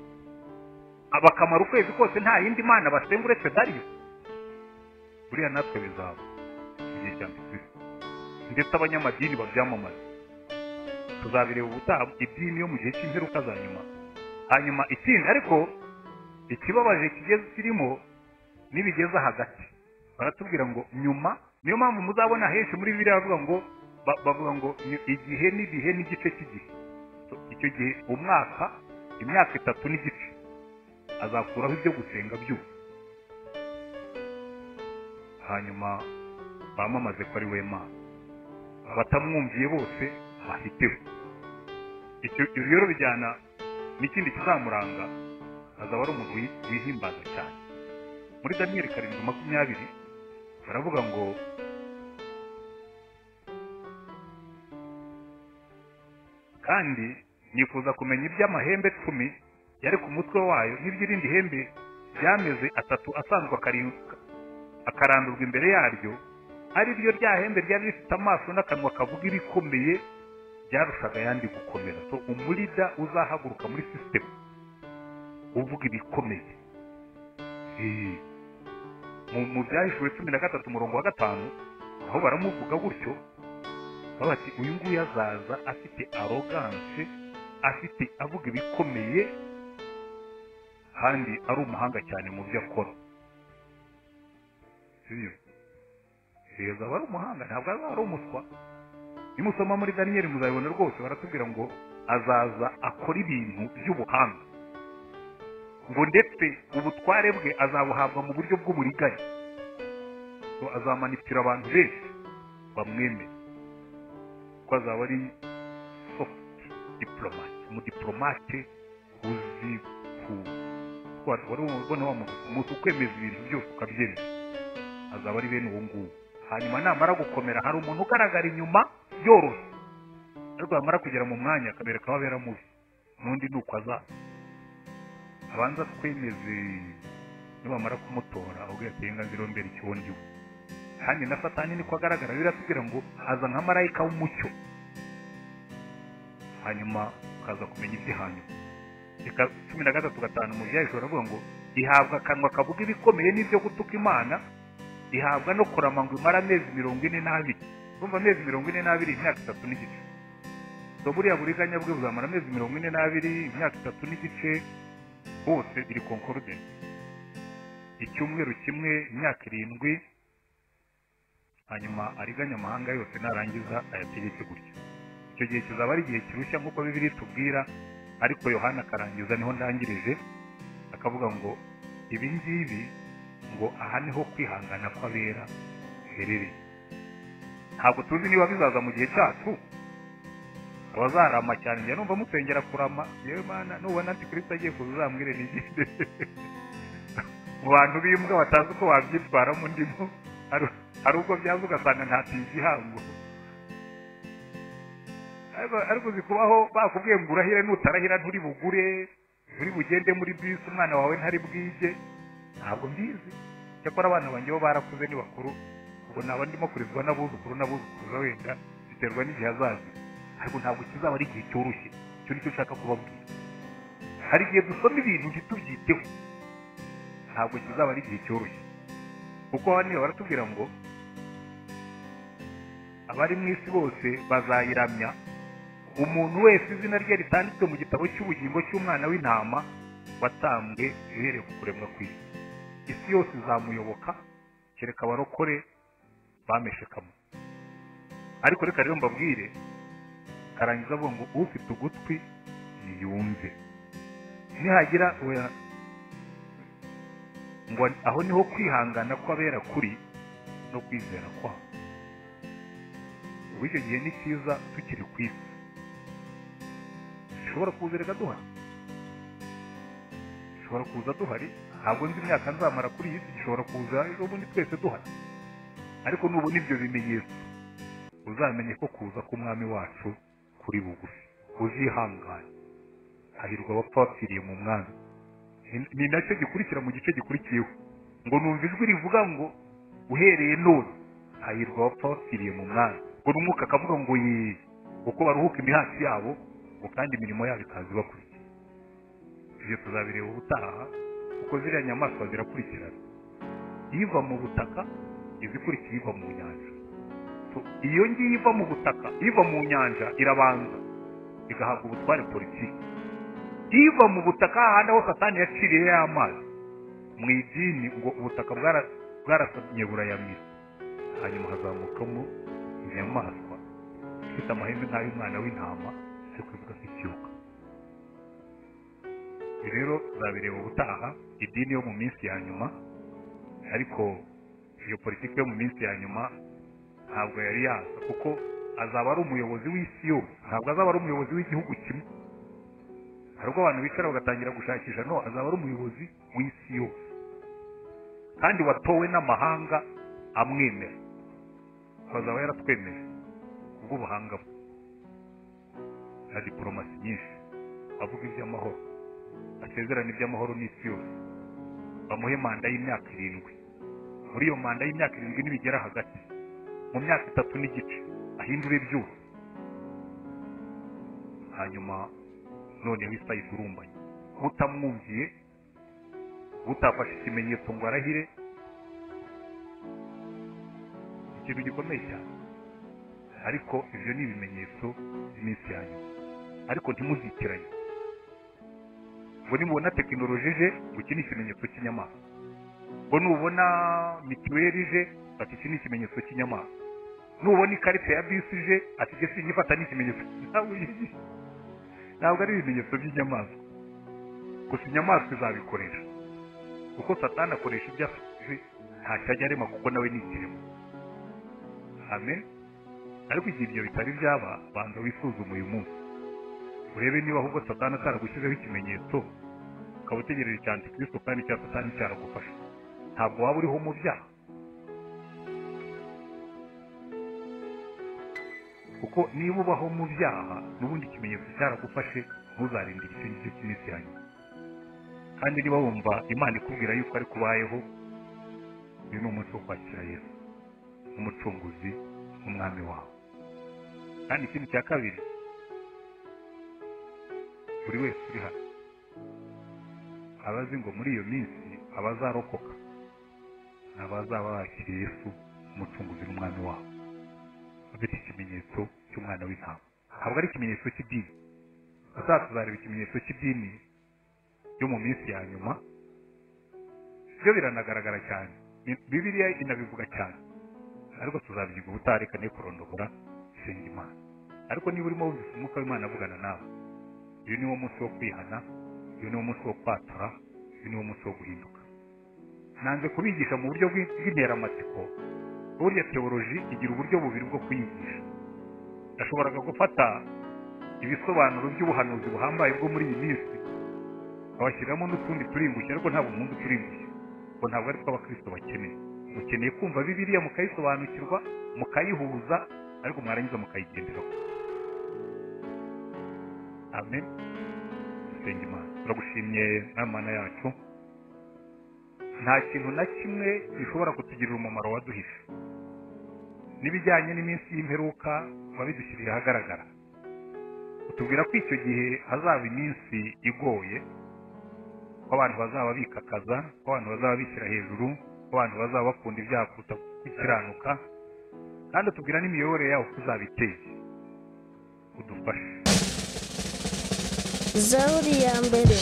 Abakamara ukwezi kose nta yindi mana basenga uretse Dariyo. Buriya natwe bizaba mu gihe cya Antikristo, ndetse abanyamadini babyamamaza. Tuzabireba ubutaha, idini yo mu gihe cy'imperuka za nyuma. Hanyuma ikindi ariko ikibabaje kigeze kirimo nibigeza hagati, baratubwira ngo nyuma. Niyo mpamvu muzabona henshi muri Bibiliya bavuga ngo bavuga ngo igihe n'ibihe n'igice cy'igihe. Icyo gihe umwaka, imyaka 3 n'igice azakuraho ibyo gusenga byose, hanyuma bamamaze ko ari we Mana, abatamwumviye bose bahiteho. Icyo rero bijyana n'ikindi kizamuranga, azaba ari umuntu wihimbaza cyane. Muri Daniyeli 7:20 baravuga ngo kandi nifuza kumenya iby'amahembe 10 yari ku mutwe wayo n'iby'irindi hembe ryameze 3 asanzwe akarandurwa imbere yaryo, ari ryo rya hembe ryari rifite amaso n'akanwa kavuga ibikomeye byarushaga ayandi gukomera. So umurida uzahaguruka muri system uvuga ibikomeye. Mu Byahishuwe 13 umurongo wa 5 aho baramuvuga gutyo, bati uyu nguyu azaza afite arrogance, afite avuga ibikomeye kandi ari umuhanga cyane mu byo akora. Sibyo? Azaba ari umuhanga, ntabwo azaba ari umuswa. Nimusoma muri Daniyeli muzabibona rwose, baratubwira ngo azaza akora ibintu by'ubuhanga, ngo ndetse ubutware bwe azabuhabwa mu buryo bw'uburiganya. So azamanipira abantu benshi bamwemere, ko azaba ari soft diplomat, umudiplomate uzi ku wari ubona wa muntu ukwemeza ibintu byose ukabyemera. Azaba ari bene uwo nguwo. Hanyuma namara gukomera, hari umuntu ugaragara inyuma yoroshye, ariko yamara kugera mu mwanya akabereka aho abera mubi. N'undi ni uko azaza abanza twemeze, nibamara kumutora ubwo yatenga nzirombera icyo ndiwe. Kandi na Satani niko agaragara, biratubwira ngo aza nka marayika w'umucyo, hanyuma ukaza kumenya ibyo hanyuma. Reka 13:5 mu Byahishuwe baravuga ngo ihabwa akanwa kavuga ibikomeye n'ibyo gutuka Imana, ihabwa no kurama ngo imara amezi 42. Urumva amezi 42, imyaka 3 n'igice. So buriya buriganya bwe buzamara amezi 42, imyaka 3 n'igice, bose biri concordant. Icyumweru kimwe, imyaka 7, hanyuma ariganya amahanga yose narangiza ayategeke gutyo. Icyo gihe kizaba ari igihe kirushya nk'uko Bibiliya itubwira, ariko Yohana akarangiza, niho ndangirije, akavuga ngo ibi ngibi ngo aha niho kwihangana kw'abera herereye. Ntabwo tuzi niba bizaza mu gihe cyacu, abazarama cyane. Njya numva musengera kurama, yewe Mana nubona Antikristo agiye kuza uzambwire nigende. Mu bantu b'imbwa batazi uko babyitwaramo ndimo, hari ubwo byaza ugasanga nta igihango. Ariko uzi kubaho bakubwiye ngo urahire, nutarahira nturi bugure, nturi bugende muri bisi, umwana wawe ntari bwige. Ntabwo mbizi, cyakora abana banjye bo barakuze ni bakuru, ubwo naba ndimo kurizwa n'abuzukuru n'abuzukuruza, wenda biterwa n'igihe azaza. Ariko ntabwo kizaba ari igihe cyoroshye. Icyo nicyo nshaka kubabwira. Hari igihe dusoma ibintu ntitubyiteho, ntabwo kizaba ari igihe cyoroshye. Kuko hano baratubwira ngo abari mu isi bose bazayiramya, umuntu wese izina rye ritanditswe mu gitabo cy'ubugingo cy'umwana w'intama watambwe uhereye ku kuremwa kw'isi. Isi yose izamuyoboka, kereka abarokore bameshekamo. Ariko reka rero mbabwire, karangiza avuga ngo ufite ugutwi niyumve. Nihagira ngo aho niho kwihangana kw'abera kuri no kwizera kwabo. Ubu icyo gihe ni cyiza tukiri ku isi, dushobora kuza reka duhari, dushobora kuza duhari. Ntabwo nzi imyaka nzamara kuri iyi si, gishobora kuza ejo bundi twese duhari. Ariko nubona ibyo bimenyetso uzamenye ko kuza k'umwami wacu kuri bugufi. Uzihangane, hahirwa abapfa bapfiriye mu mwami. Ni nacyo gikurikira mu gice gikurikiyeho, ngo numva ijwi rivuga ngo Uhereye none hahirwa abapfa bapfiriye mu mwami. Ngo n'umwuka akavuga ngo ye, kuko baruhuka imihati yabo, ngo kandi imirimo yabo ikaza ibakurikira. Ibyo tuzabireba ubutaha, kuko ziriya nyamaswa zirakurikirana. Iva mu butaka izikurikiye iva mu nyanja. Iyo ngiyo iva mu butaka, iva mu nyanja irabanza igahabwa ubutware politiki. Iva mu butaka hahandi aho Satani yaciriye y'amazi mu idini, ngo ubutaka bwarasamye burayamira, hanyuma hazamukamo inyamaswa ifite amahembe nk'ay'umwana w'intama ariko ivuga nk'ikiyoka. Rero tuzabireba ubutaha, idini yo mu minsi ya nyuma. Ariko iyo politiki yo mu minsi ya nyuma ntabwo yari yaza, kuko azaba ari umuyobozi w'isi yose, ntabwo azaba ari umuyobozi w'igihugu kimwe. Hari ubwo abantu bicara bagatangira gushakisha, no azaba ari umuyobozi w'isi yose, kandi watowe n'amahanga amwemera. Azaba yaratwemeje kubw'ubuhanga bwe na diporomasi nyinshi, avuga iby'amahoro, asezerana iby'amahoro n'isi yose. Bamuhe manda y'imyaka 7. Muri iyo manda y'imyaka 7 nibigera hagati, mu myaka 3 n'igice ahindure byose, hanyuma noneho isi ayigurumbanye. Utamwumviye, utafashe ikimenyetso ngo arahire, ikintu gikomeye cyane. Ariko ibyo ni ibimenyetso by'iminsi ya nyuma. Ariko ntimuzitiranye ngo nimubona tekinoloji ije ngo iki ni ikimenyetso cy'inyamaswa, ngo nubona mituweli ije ati iki ni ikimenyetso cy'inyamaswa, nubona ikarita ya bisi ije ati iki sinyifata ni ikimenyetso. Ntabwo ari ibimenyetso by'inyamaswa gusa, inyamaswa izabikoresha, kuko Satani akoresha ibyo afite, ntacyo ajya arema kuko nawe ni ikirema. Amen. Ariko igihe ibyo bitari byaba, banza wisuzume uyu munsi, urebe niba ahubwo Satani ataragushyizeho ikimenyetso, ukaba utegereje icya Antikristo kandi icya Satani cyaragufasha. Ntabwo waba uriho mu byaha, kuko niba ubaho mu byaha n'ubundi ikimenyetso cyaragufashe, ntuzarindire icyo ngicyo cy'iminsi ya nyuma. Kandi niba wumva Imana ikubwira yuko ari kubayeho, uyu ni umunsi wo kwakira Yesu nk'umucunguzi, nk'umwami wawe. Kandi ikindi cya kabiri, buri wese uri hano abazi ngo muri iyo minsi abazarokoka ni abazaba bakiriye Yesu umucunguzi n'umwami wabo, bafite ikimenyetso cy'umwana w'intama. Ntabwo ari ikimenyetso cy'idini. Tuzareba ikimenyetso cy'idini yo mu minsi ya nyuma, byo biranagaragara cyane, Bibiliya inabivuga cyane, ariko tuzabyiga ubutaha. Reka ne kurondogora, senga Imana. Ariko niba urimo wumvise umwuka w'Imana avugana nawe, uyu ni wo munsi wo kwihana, uyu ni wo munsi wo kwatura, uyu ni wo munsi wo guhinduka. Nanze kubigisha mu buryo bw'interamatsiko. Burya teoloji igira uburyo bubiri bwo kuyigisha. Nashoboraga gufata ibisobanuro by'ubuhanuzi buhambaye bwo muri iyi minsi, abashyiramo n'utundi turimbushye, ariko ntabwo nkunda uturimbushye, ngo ntabwo ari two abakristo bakeneye. Mukeneye kumva Bibiliya mukayisobanukirwa, mukayihuza, ariko mwarangiza mukayigenderaho. Amen. Senga Imana. Turagushimye Mana yacu, nta kintu na kimwe gishobora kutugirira umumaro waduhishe. N'ibijyanye n'iminsi y'imperuka wabidushyiriye ahagaragara, utubwira ko icyo gihe hazaba iminsi igoye, ko abantu bazaba bikakaza, ko abantu bazaba bishyira hejuru, ko abantu bazaba bakunda ibyaha kuruta gukiranuka, kandi utubwira n'imiyoborere yabo ko izaba iteye. Udufashe. Zaburi ya mbere.